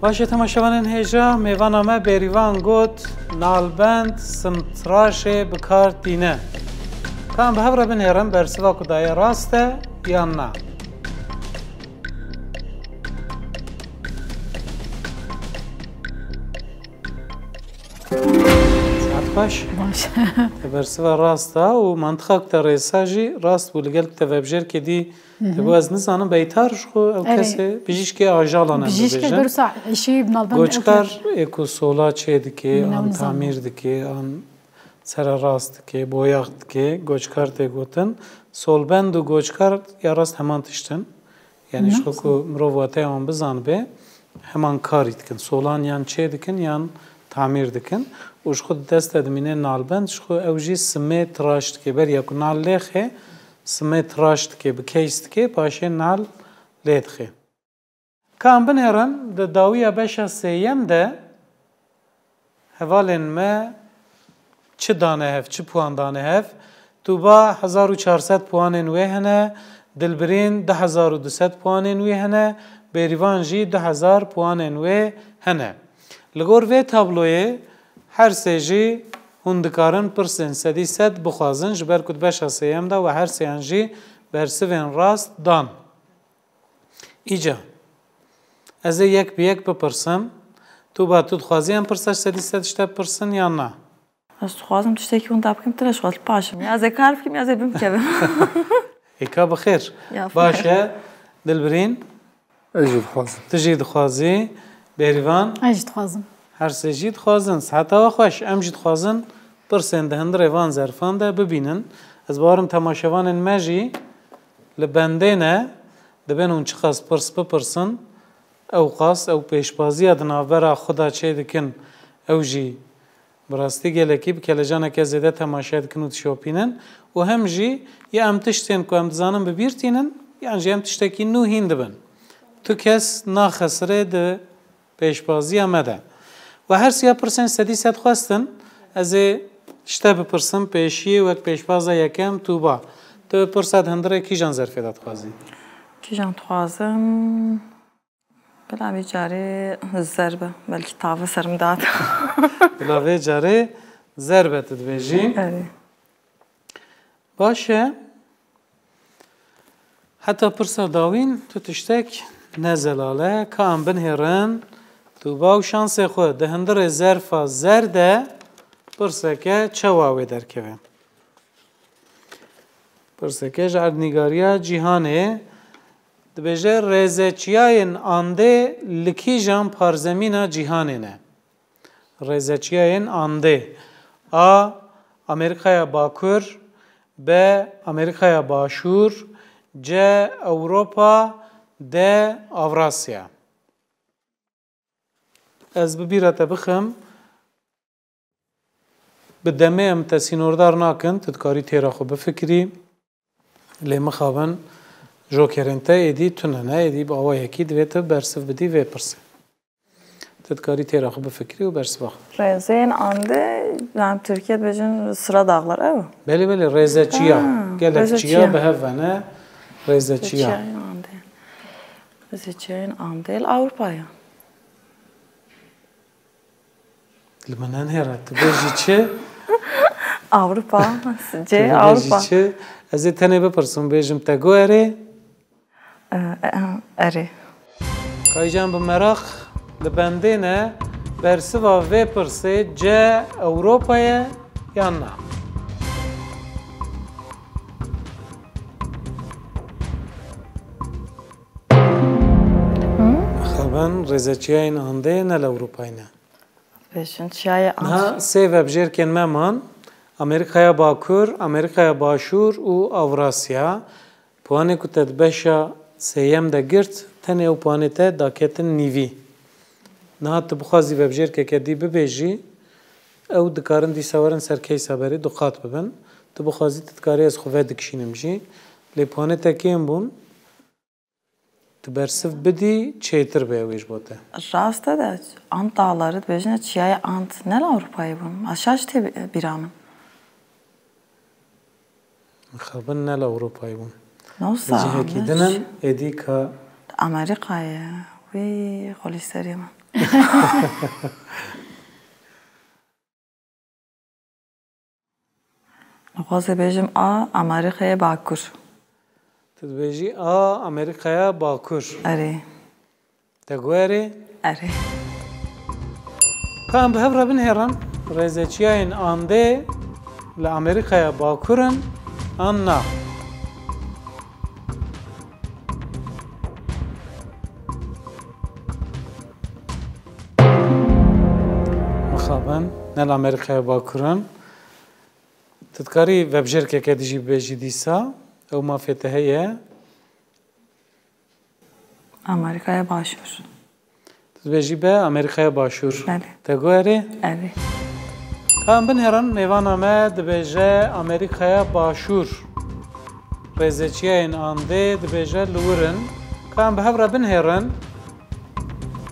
Baş e, temaşevanên hêja, mêvana me Bêrîvan got, nalbend simtraşê bi kar tîne. Ka em bi hev re binêrin, bersiva ku daye rast e yan na? Saet xweş. Baş. Te bersiva rast da û mantiqa ku te rêsa jî rast bû. Li gel ku te vebjêrkê dî, te got, ez nizanim, beytar ji xwe ew Erê. kesê bijîşkê ajalan em Bijîşkê bibêjin. Bersa îşê nalbend Goçkar ê ku sola çê dike, Min ew an nizanim. tamîr dike, an sererast dike, boyax dike, goçkar tê gotin. Solbend û goçkar ya rast heman tişt in. Yani ji xwe ku mirov wateya wan bizanibe, heman karî dikin. Solan yan çê dikin yan tamîr dikin. Û ji xwe di dest de dimîne nalbend, ji xwe ew jî simê tiraş dike. Beriya ku nal lêxe, simê tiraş dike, bi keys dike, paşê nal lê dixe. Ka em binêrin, di dawiya beşa sêyem de hevalên me çi dane hev, çi puan dane hev? Tuba hezar û çar sed puanên wê hene, Dilbirîn du hezar û du sed puanên wî hene, Bêrîvan jî du hezar puanên wê hene. Li gor vê tabloyê her sê jî hûn dikarin pirsên sedî sed bixwazin, ji ber ku di beşa sêyem de we her sêyan jî bersivên rast dan. Îca, ez ê yek bi yek bipirsim. Tuba, tu dixwazî em pirsa sedî sed ji te bipirsin yan na? Ez dixwazim tiştekî winda bikim, tu ne ji xwe paşim. Ya ez ê kar bikim, ya ez ê bimkevim. Ê ka bi xêr. Ya, Baş e, Dilbirîn. Ez jî dixwazim. Tu jî dixwazî. Bêrîvan. Ez jî dixwazim. Her sê jî dixwazin. Siheta we xweş. Em jî dixwazin pirsên di hundirê van zerfan de bibînin. Ez bawerim temaşevanên me jî li bendê ne, dibên hûn çiqas pirs bipirsin, ew qas ew pêşbaziya di navbera xwe de çêdikin, ew jî bi rastî gelekî bi kelecaneke zêde temaşe dikin û dişopînin û hem jî ya em tiştên ku em dizanin bi bîr tînin, yan jî em tiştekî nû hîn dibin. Tu kes naxesirê di pêşbaziya me de. We her siya pirsên sedî sed xwestin, ez ê ji te bipirsim, pêşiyê wek pêşbaza yekem Tuba. Tu pirsa di hundirê kîjan zerfê de dixwazî? Kîjan dixwazim? Bila vê carê zer be, belkî tava ser min dihat. Bila vê carê zer be tu dibêjî. Erê. Baş e. Heta pirsa dawîn tu tiştek ne zelal e. Ka em binihêrin, Tuba û şansê xwe di hundirê zerfa zer de pirseke çawa wê derkeve? Pirseke ji erdnîgariya cîhanê dibêje, rêzeçiyayên Andê li kîjan parzemîna cîhanê ne? Rêzeçiyayên Andê. A. Amerîkaya Bakur. B. Amerîkaya Başûr. C. Ewropa. D. Avrasya. Ez bi bîra te bixim, bi demê em te sînordar nakin, tu dikarî têra xwe bifikirî. Lê mixabin jokerên te êdî tune ne, êdî bi awayekî divê tu bersiv bidî vê pirsê. Tu dikarî têra xwe bifikirî û bersiva xwe bidî. Rêzên Andê, em Tirkiye dibêjin Sıra Dağları, ew? Belê, belê, rêzeçiya. Ha, gelek çiya, rêzeçiya bi hev ve ne, rêzeçiya. Rêzeçiyayên Andê. Rêzeçiyayên Andê li Ewropayê. Li min nenihêre, tu bêjî çi? Ewropa, tu cê bêjî Ewropa. Çi? Ez ê tenê bipirsim, bêjim te got erê? E, e, erê. Kaycan bi meraq li bendê ne, bersiva vê pirsê C Ewropa ye yan na? Xeben rêzeçiyayên Andê ne li Ewropayê ne. Bêjin çiyayê Niha Andê. Sê vebjêrkên me man, Amerîkaya Bakur, Amerîkaya Başûr û Avrasya. Puanê ku te di beşa sêyem de girt, tenê ew puanê te daketin nîvî. Niha tu bixwazî vebjêrkeke dî bibêjî, ew dikarin dîsa werin ser case-a berê, du qat bibin. Tu bixwazî, tu dikarî ez xwe vedikişînim jî. Lê puanê te kêm bûn. Tu bersiv bidî, çêtir be ew ê ji bo te. Rast e de, Ant Dağları dibêjine çiyayê Ant ne li Ewropayê bûn. Ez şaş tê bîra min. Mixabin ne li Ewropayê bûn. Ne wisa, cihekî ne din in, êdî ka Amerîkayê. Wî xwelî serê min. Dixwazê bêjim A, Amerîkaya Bakur. Tu dibêjî A, Amerîkaya Bakur. Erê. Te got erê? Erê. Ka em bi hev re binihêrin, rêzeçiyayên Andê li Amerîkaya Bakur in an na? Mixabin, ne li Amerîkaya Bakur in. Tu dikarî vebjêrkeke dijî bibêjî dîsa, ew mafê te heye. Amerîkaya Başûr. Tu dibêjî be Amerîkaya Başûr. Belê. Te got erê? Erê. Ka em binêrin, mêvana me dibêje Amerîkaya Başûr. Rêzeçiyayên Andê dibêje li wir in. Ka em bi hev re binêrin,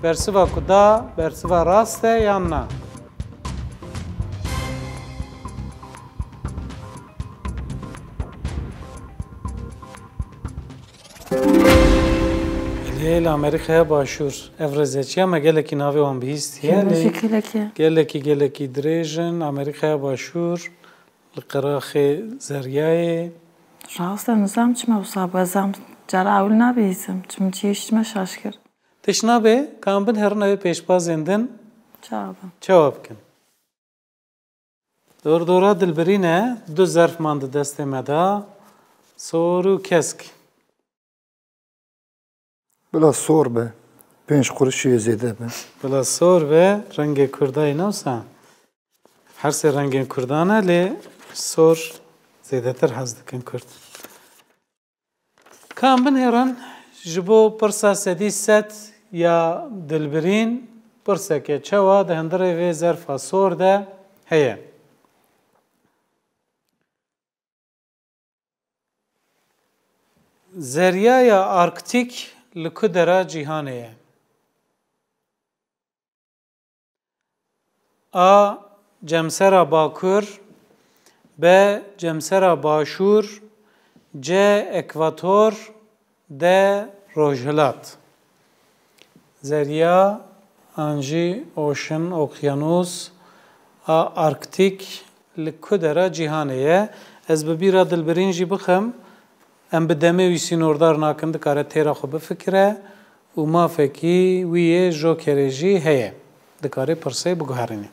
bersiva ku da, bersiva rast e yan na? Lê li Amerîkaya Başûr ev rêzeçiya me gelekî navê wan bihîstiye. Gelekî, lê gelekî. Gelekî, gelekî dirêj in. Amerîkaya Başûr li qeraxê Zeryayê. Rast e, nizam çima wisa bû, ez em cara ewil nabihîsim. Çim çi hiştime şaş kir. Tişt nabe, ka em binêrin ew ê pêşbazên din çawa bin? Çawa bikin? Dordora dilbirî ne, du zerf man di destê me de, sor û kesk. Bila sor be, pênc qurişê zêde be. Bila sor be, rengê Kurda ye, ne wisa? Her sê rengên Kurdan e, lê sor zêdetir hez dikin Kurd. Ka em binêrin, ji bo pirsa sedî sed ya dilbirîn, pirseke çawa di hundirê vê zerfa sor de heye? Zeryaya Arktîk li ku dera cîhanê ye? A. Cemsera Bakur. B. Cemsera Başûr. C. Ekvator. D. Rojhilat. Zerya, an jî ocean, okyanus a Arktîk li ku dera cîhanê ye? Ez bi bîra dilbirîn jî bixim, em bi demê wî sînordar nakin, dikare têra xwe bifikire û mafekî wî yê jokerê jî heye. Dikarî pirsê biguherînî.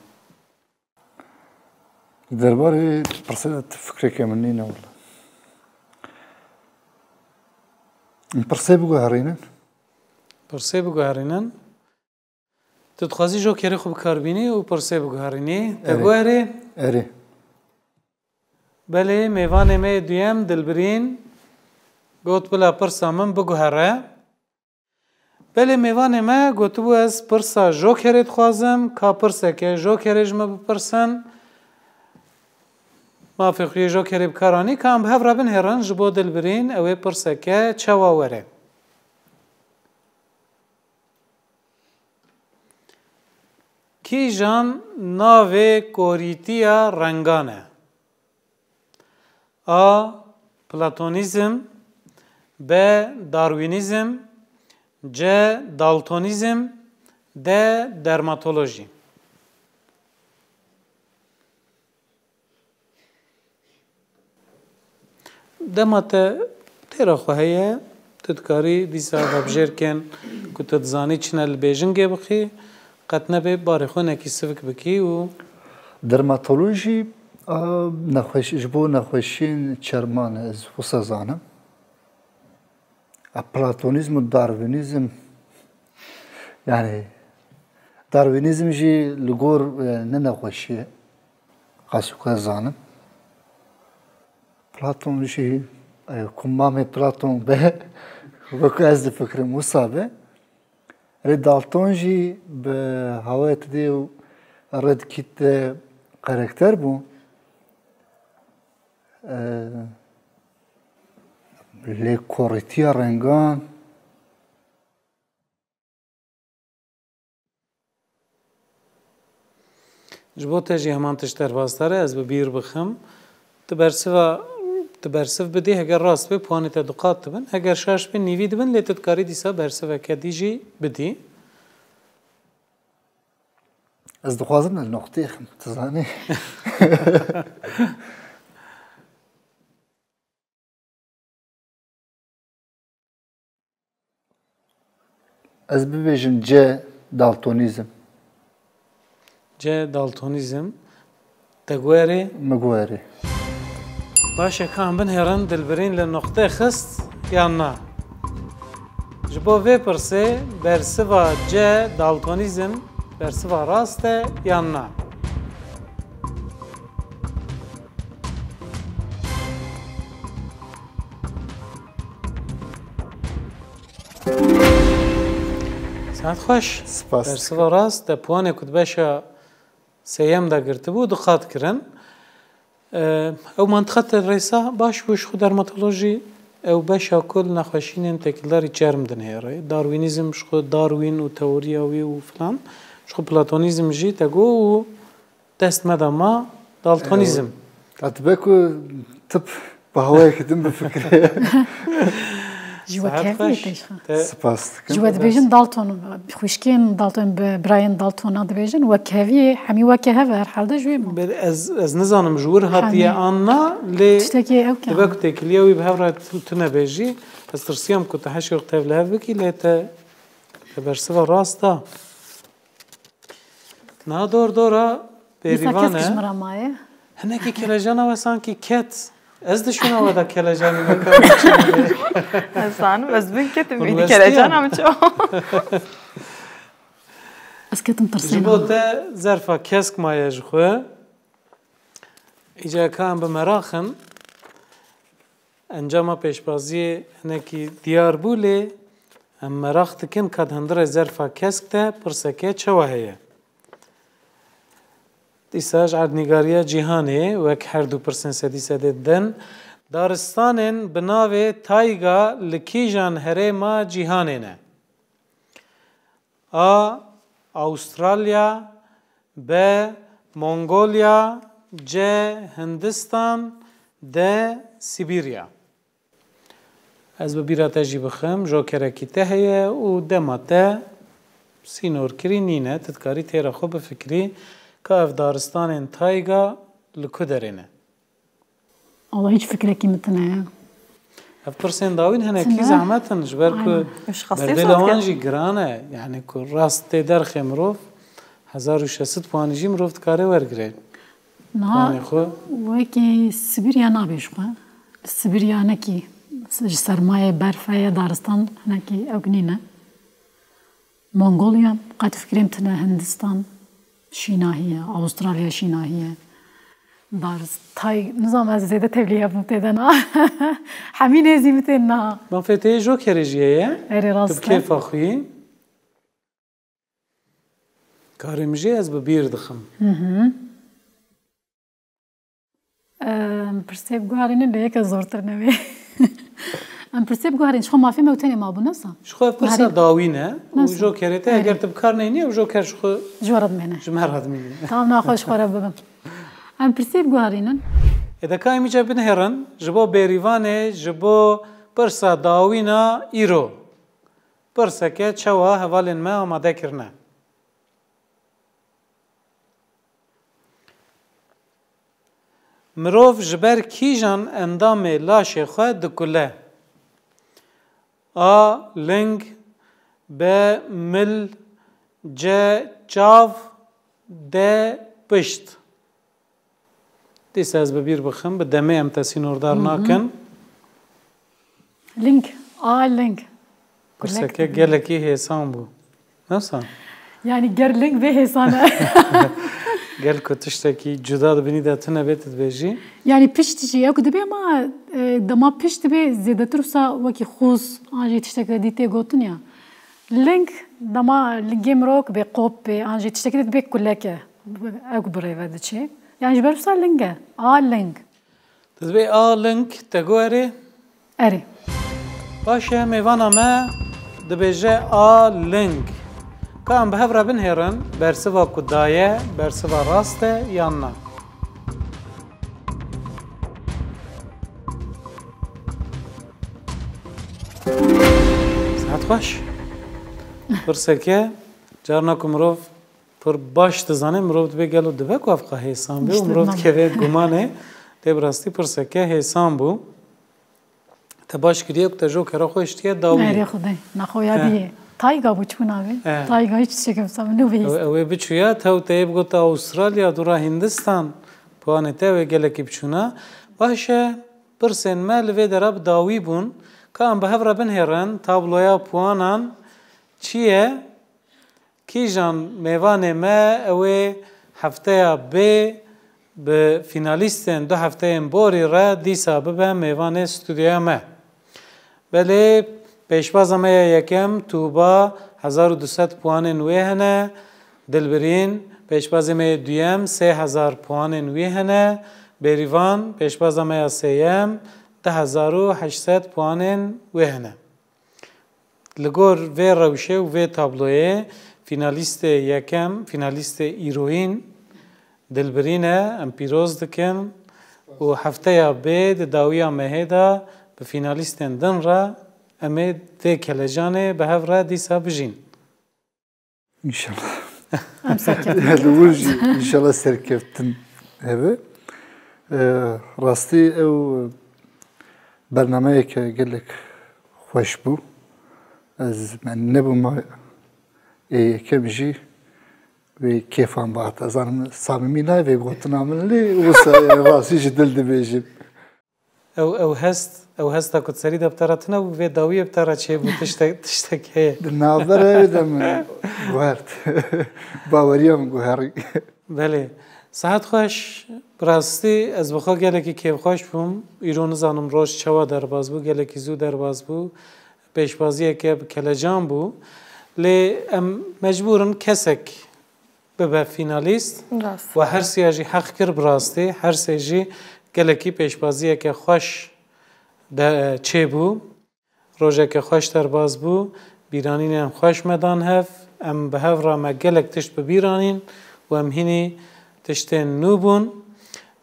Li derbarê pirsê de tu fikreke min nîne wele. Pirsê biguherînin. Pirsê biguherînin. Tu dixwazî jokerê xwe bi kar bînî û pirsê biguherînî. Te Erê. guherî? Erê. Belê, mêvanê me yê duyem Dilbirîn got, bila pirsa min biguhere. Belê, mêvanê me gotibû, ez pirsa jokerê dixwazim, ka pirseke jokerê ji me bipirsin. Mafê xwe yê jokerê bi kar anî, ka em bi hev re binihêrin, ji bo Dilbirîn ew ê pirseke çawa were. Kîjan navê korîtiya rengan e? A. Platonîzm. B. Darwînîzm. C. Daltonîzm. D. Dermatolojî. Dema te têra xwe heye, tu dikarî dîsa vebjêrkên ku tu dizanî çi ne li bêjingê bixî, qet nebe barê xwe hinekî sivik bikî û Dermatolojî, a, nexweş-, ji bo nexweşiyên çerman e, ez wisa zanim. A, platonîzm û darwînîzm, yanî darwînîzm jî li gor, e, ne nexweşî ye, qas ku ez zanim. Platon jî, e, ku mamê Platon be, wekî ez difikirim wisa be. Rê Dalton jî bi hawayê tidê û Red Kit de karakter bû. E, lê korîtiya rengan. Ji bo te jî heman tişt derbasdar e, ez bi bîr bixim. Tu bersiva, tu bersiv bidî, heger rast be, puanê te du qat dibin. Heger şaş be, nîvî dibin, lê tu dikarî dîsa bersiveke dî jî bidî. Ez dixwazim li noqteyê xim, tu zanî. Ez bibêjim C, daltonîzm. C, daltonîzm. Te guherî? Min guherî. Baş e, ka em binêrin Dilbirîn li noqte xist yan na? Ji bo vê pirsê bersiva C, daltonîzm, bersiva rast e yan na? Saet xweş. Spas. Bersiva rast, te puanê ku di beşa sêyem de girtibû, du qat kirin. Ew mantiqa te rêsa baş bû, ji xwe dermatolojî ew beşa ku li nexweşînên têkildarî çerm dinêre. Darwînîzm ji xwe Darwîn û teoriya wî û filan, ji xwe platonîzm jî te got û dest me da ma daltonîzm. Ew, hatibe ku tip bi hawayekî din bifikire. Ji we Saet kevî xweş. Pêşxa. Te Spas dikim. Ji we dibêjin Dalton, xwişkên Dalton, bi birayên Daltona dibêjin, we kevî, hemî weke hev e, herhalde ji wê ma. Be-, ez, ez nizanim ji wir hatiye Hemî. An na, lê Tiştekî ew ke dibe an. Ku têkiliya wî bi hev re tu, tu nebêjî, ez tirsiyam ku tu heşê xwe tev li hev bikî, lê te, te bersiva rast da. Niha dor dora Dîsa bêrîvan kesk ji e. Min re maye. Hinekî kelejana we sankî ket. Ez di şûna we de kelejanî me ka. Ez zanim, ez bin ketim, Hûn îdî westî kelejana ye? Min çi? Ez ketim Ji bo tirsêna. Te zerfa kesk maye ji xwe. Îca ka em bi meraq in. Encama pêşbaziyê hinekî diyar bû, lê em meraq dikin ka di hundirê zerfa kesk de pirseke çawa heye. Dîsa ji erdnîgariya cîhanê, wek her du pirsên sedî sedê din, daristanên bi navê tayga li kîjan herêma cîhanê ne? A. Awustralya. B. Mongolya. C. Hindistan. D. Sibîrya. Ez bi bîra te jî bixim, jokerekî te heye û dema te sînorkirî nîne, tu dikarî têra xwe bifikirî ka ev daristanên tayga li ku derê ne. Allah, hiç fikrekî min tune ye. Ev pirsên dawîn hinekî Tine. zehmet in, ji ber ku Aynen. Ji xastê berdêla zor wan dikin. jî giran e. Yani ku rast tê derxê mirov, hezar û şeş sed puanî jî mirov dikare wergire. Niha Puanê xwe. wekî Sibirya nabe ji xwe. Sibirya hinekî ji sermayê berf heye, daristan hinekî ew nîne. Mongolya, qet fikirêm tine Hindistan şînahî ye, Avustralya şînahî ye. Daris, tay, nizam ez zêde tevlî hebûm tê de na. Hemî nêzî min tên na. Ma fê tê jokerê jî heye. Erê, Tu rast bi e. kêfa xwe yî. Karê min jî ez bi bîr dixim. Hı hı. Em pirsê biguherînin lê yeke zortir nebe. Em pirsê biguherîn, ji xwe mafê me û tenê mabû, ne wisa? Ji xwe ev pirsa Guherîn. dawî ne û Ne wisa? jokerê te Guherîn. eger tu bi kar neyniye, ew joker ji xwe Ji we re dimêne. ji me re dimîne. Tamam, naxwe ji xwe re bibim. Em pirsê biguherînin. Ê de ka em îca binihêrin, ji bo Bêrîvanê, ji bo pirsa dawîna îro. Pirseke çawa hevalên me amade kirine? Mirov ji ber kîjan endamê laşê xwe dikule? A. Ling. B. Mil. C. Çav. D. Pişt. Dîsa ez bi bîr bixim, bi demê em te sînordar Hı hı. nakin. Ling. A, ling. Pirseke Kulek. gelekî hêsan bû. Nasıl? Yani ger ling bê hêsan e. Gel ku tiştekî cuda di binî de tune bê, tu dibêjî? Yani pişt jî, ew ku dibê ama, e, dema pişt dibê zêdetir wisa wekî xûz, an jî tiştek dî tê gotin ya. Ling dema lingê mirov ku bê qop bê, an jî tiştekî de dibê kulek e. Ew ku bi rê ve diçê. Yani ji ber wisa ling e. A, ling. Tu dibê A, ling, te got erê? Erê. Baş e, mêvana me dibêje A, ling. Ka em bi hev re binihêrin, bersiva ku daye, bersiva rast e yan na? Saet xweş. Pirseke, carna ku mirov pir baş dizane, mirov dibê gelo dibe ku ev qehêsan be û İşte mirov dikeve gumanê. Lê bi rastî pirseke hêsan bû. Te baş kiriye ku te jokera xwe hiştiye dawiyê. Erê Xwedê, naxwe ya He. diyê. Tayga bû çûna be. He. Tayga hiç tiştekê wisa min nû bihîst. Ew, ew ê biçûya, te û te yê bigota Avustralya, dûra Hindistan. Puanê te ew ê gelekî biçûna. Baş e, pirsên me li vê dera bi dawî bûn. Ka em bi hev re binihêrin, tabloya puanan çi ye? Kîjan mêvanê me ew ê hefteya bê bi fînalîstên du hefteyên borî re dîsa bibe mêvanê stûdyoya me? Belê, pêşbaza me ya yekem Tuba, hezar û du sed puanên wê hene, Dilbirîn, pêşbazê me yê duyem sê hezar puanên wî hene, Bêrîvan, pêşbaza me ya sêyem, du hezar û heşt sed puanên wê hene. Li gor vê rewşê û vê tabloyê, fînalîstê yekem, fînalîstê îroyîn Dilbirîn e, em pîroz dikin û hefteya bê di dawiya mehê de bi fînalîstên din re em ê vê kelecanê bi hev re dîsa bijîn. Înşallah. Em serkeftin. Li wir jî înşallah serkeftin hebe. Ee, rastî ew bernameyeke gelek xweş bû. Ez, me nebûma ê yekem jî wê kêfan bihata. Zanim samimî nayê vê gotina min lê wisa rastî ji dil dibêjim. Ew, ew hest, ew hesta ku di serî de bi te re tune bû, vê dawiyê bi te re çêbû, tiştek, tiştek heye. Di navbera wê de min guhert. Baweriya min guherî. Belê. Sihet xweş, bi rastî ez bi xwe gelekî kêfxweş bûm. Îro nizanim roj çawa derbas bû, gelekî zû derbas bû. Pêşbaziyeke bi kelecan bû. Lê em mecbûr in kesek bibe fînalîst. Rast. We her siya jî heq kir bi rastî. Her sê jî gelekî pêşbaziyeke xweş de çêbû. Rojeke xweş derbas bû. Bîranînên xweş me dan hev. Em bi hev re me gelek tişt bi bîr anîn û em hînî tiştên nû bûn.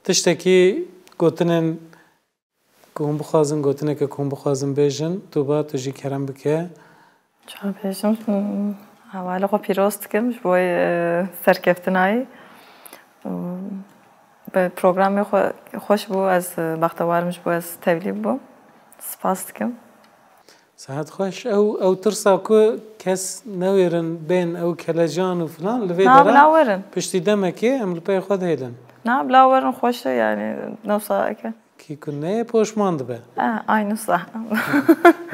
Tiştekî gotinên Ku hûn bixwazin, gotineke ku hûn bixwazin bêjin, Tuba, tu jî kerem bike. Ça bêjim, hevalê xwe pîroz dikim ji bo, e, serkeftinayê. Bi programê xwe xweş bû, ez, e, bextewar im ji bo ez tevlî bûm. Spas dikim. Sehet xweş. Ew, ew tirsa ku kes newêrin bên ew kelecan û filan li vê Na, dera bila werin. Piştî demekê em li pey xwe dihêlin. Na, bila werin xweş e yani, newsa eke. Kî ku neyê poşman dibe. Ha, aynı sa.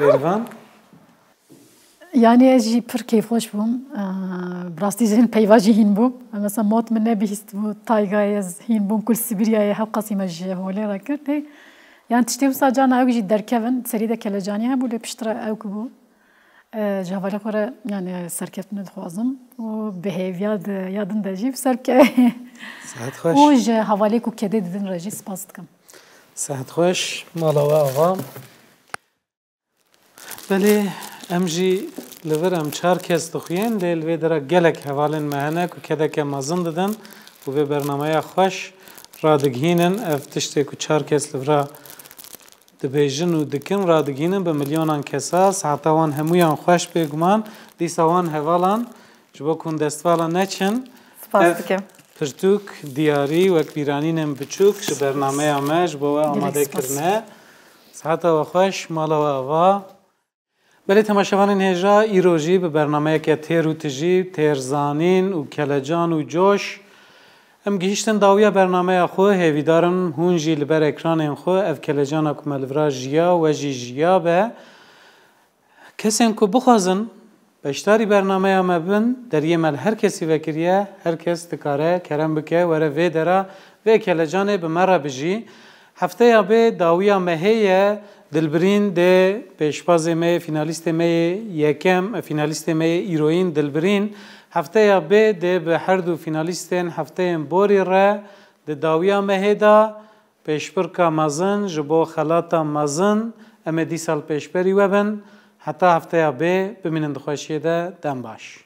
Bêrvan. Yanî ez jî pir keyfxweş bûm. Eee, Bi rastî jî hin peyva jî hîn bûm. Mesela mot min nebihîst bû taygayê ez hîn bûm kul Sibîryayê hewqasî me ji holê re kir. Tê, yani tiştê wisa carna ew jî derkevin. Serî de kelecanî hebû lê piştre ew ku bû. Eee, ji hevalê xwe re yani serkeftinê dixwazim. Û bi hêviya de ya din de jî bi ser bikeve. Sehet xweş. Û ji hevalê ku kedê didin re jî spas dikim. Sehet xweş. Mala we ava. Belê, em jî li vir em çar kes dixuyên, lê li vê dera gelek hevalên me hene ku kedeke mezin didin û vê bernameya xweş radigihînin. Ev tiştê ku çar kes li vira dibêjin û dikin, radigihînin bi milyonan kesa. Siheta wan hemûyan xweş bêguman. Dîsa wan hevalan ji bo ku hûn destvala neçin. Spas Ev dikim. Pirtûk, diyarî, wek bîranînên biçûk ji bernameya me ji bo we Gelek amade spas. Kirine. Siheta we xweş, mala we ava. Belê temaşevanên hêja, îro jî bi bernameyeke têr û tijî, têr zanîn û kelecan û coş. Em gihîştin dawiya bernameya xwe, hêvîdar im hûn jî li ber ekranên xwe ev kelecana ku me li vira jiya, we jî jiya be. Kesên ku bixwazin beşdarî bernameya me bin, deriyê me li her kesî vekiriye, her kes dikare kerem bike, were vê dera vê kelecanê bi me re bijî. Hefteya bê dawiya mehê ye, Dilbirîn dê pêşbazê me yê, fînalîstê me yê yekem, fînalîstê me yê îroyîn Dilbirîn, hefteya bê dê bi her du fînalîstên hefteyên borî re di dawiya mehê de pêşbirka mezin ji bo xelata mezin. Em ê dîsa li pêşberî we bin. Heta hefteya bê, bimînin di xweşiyê de. Dem baş.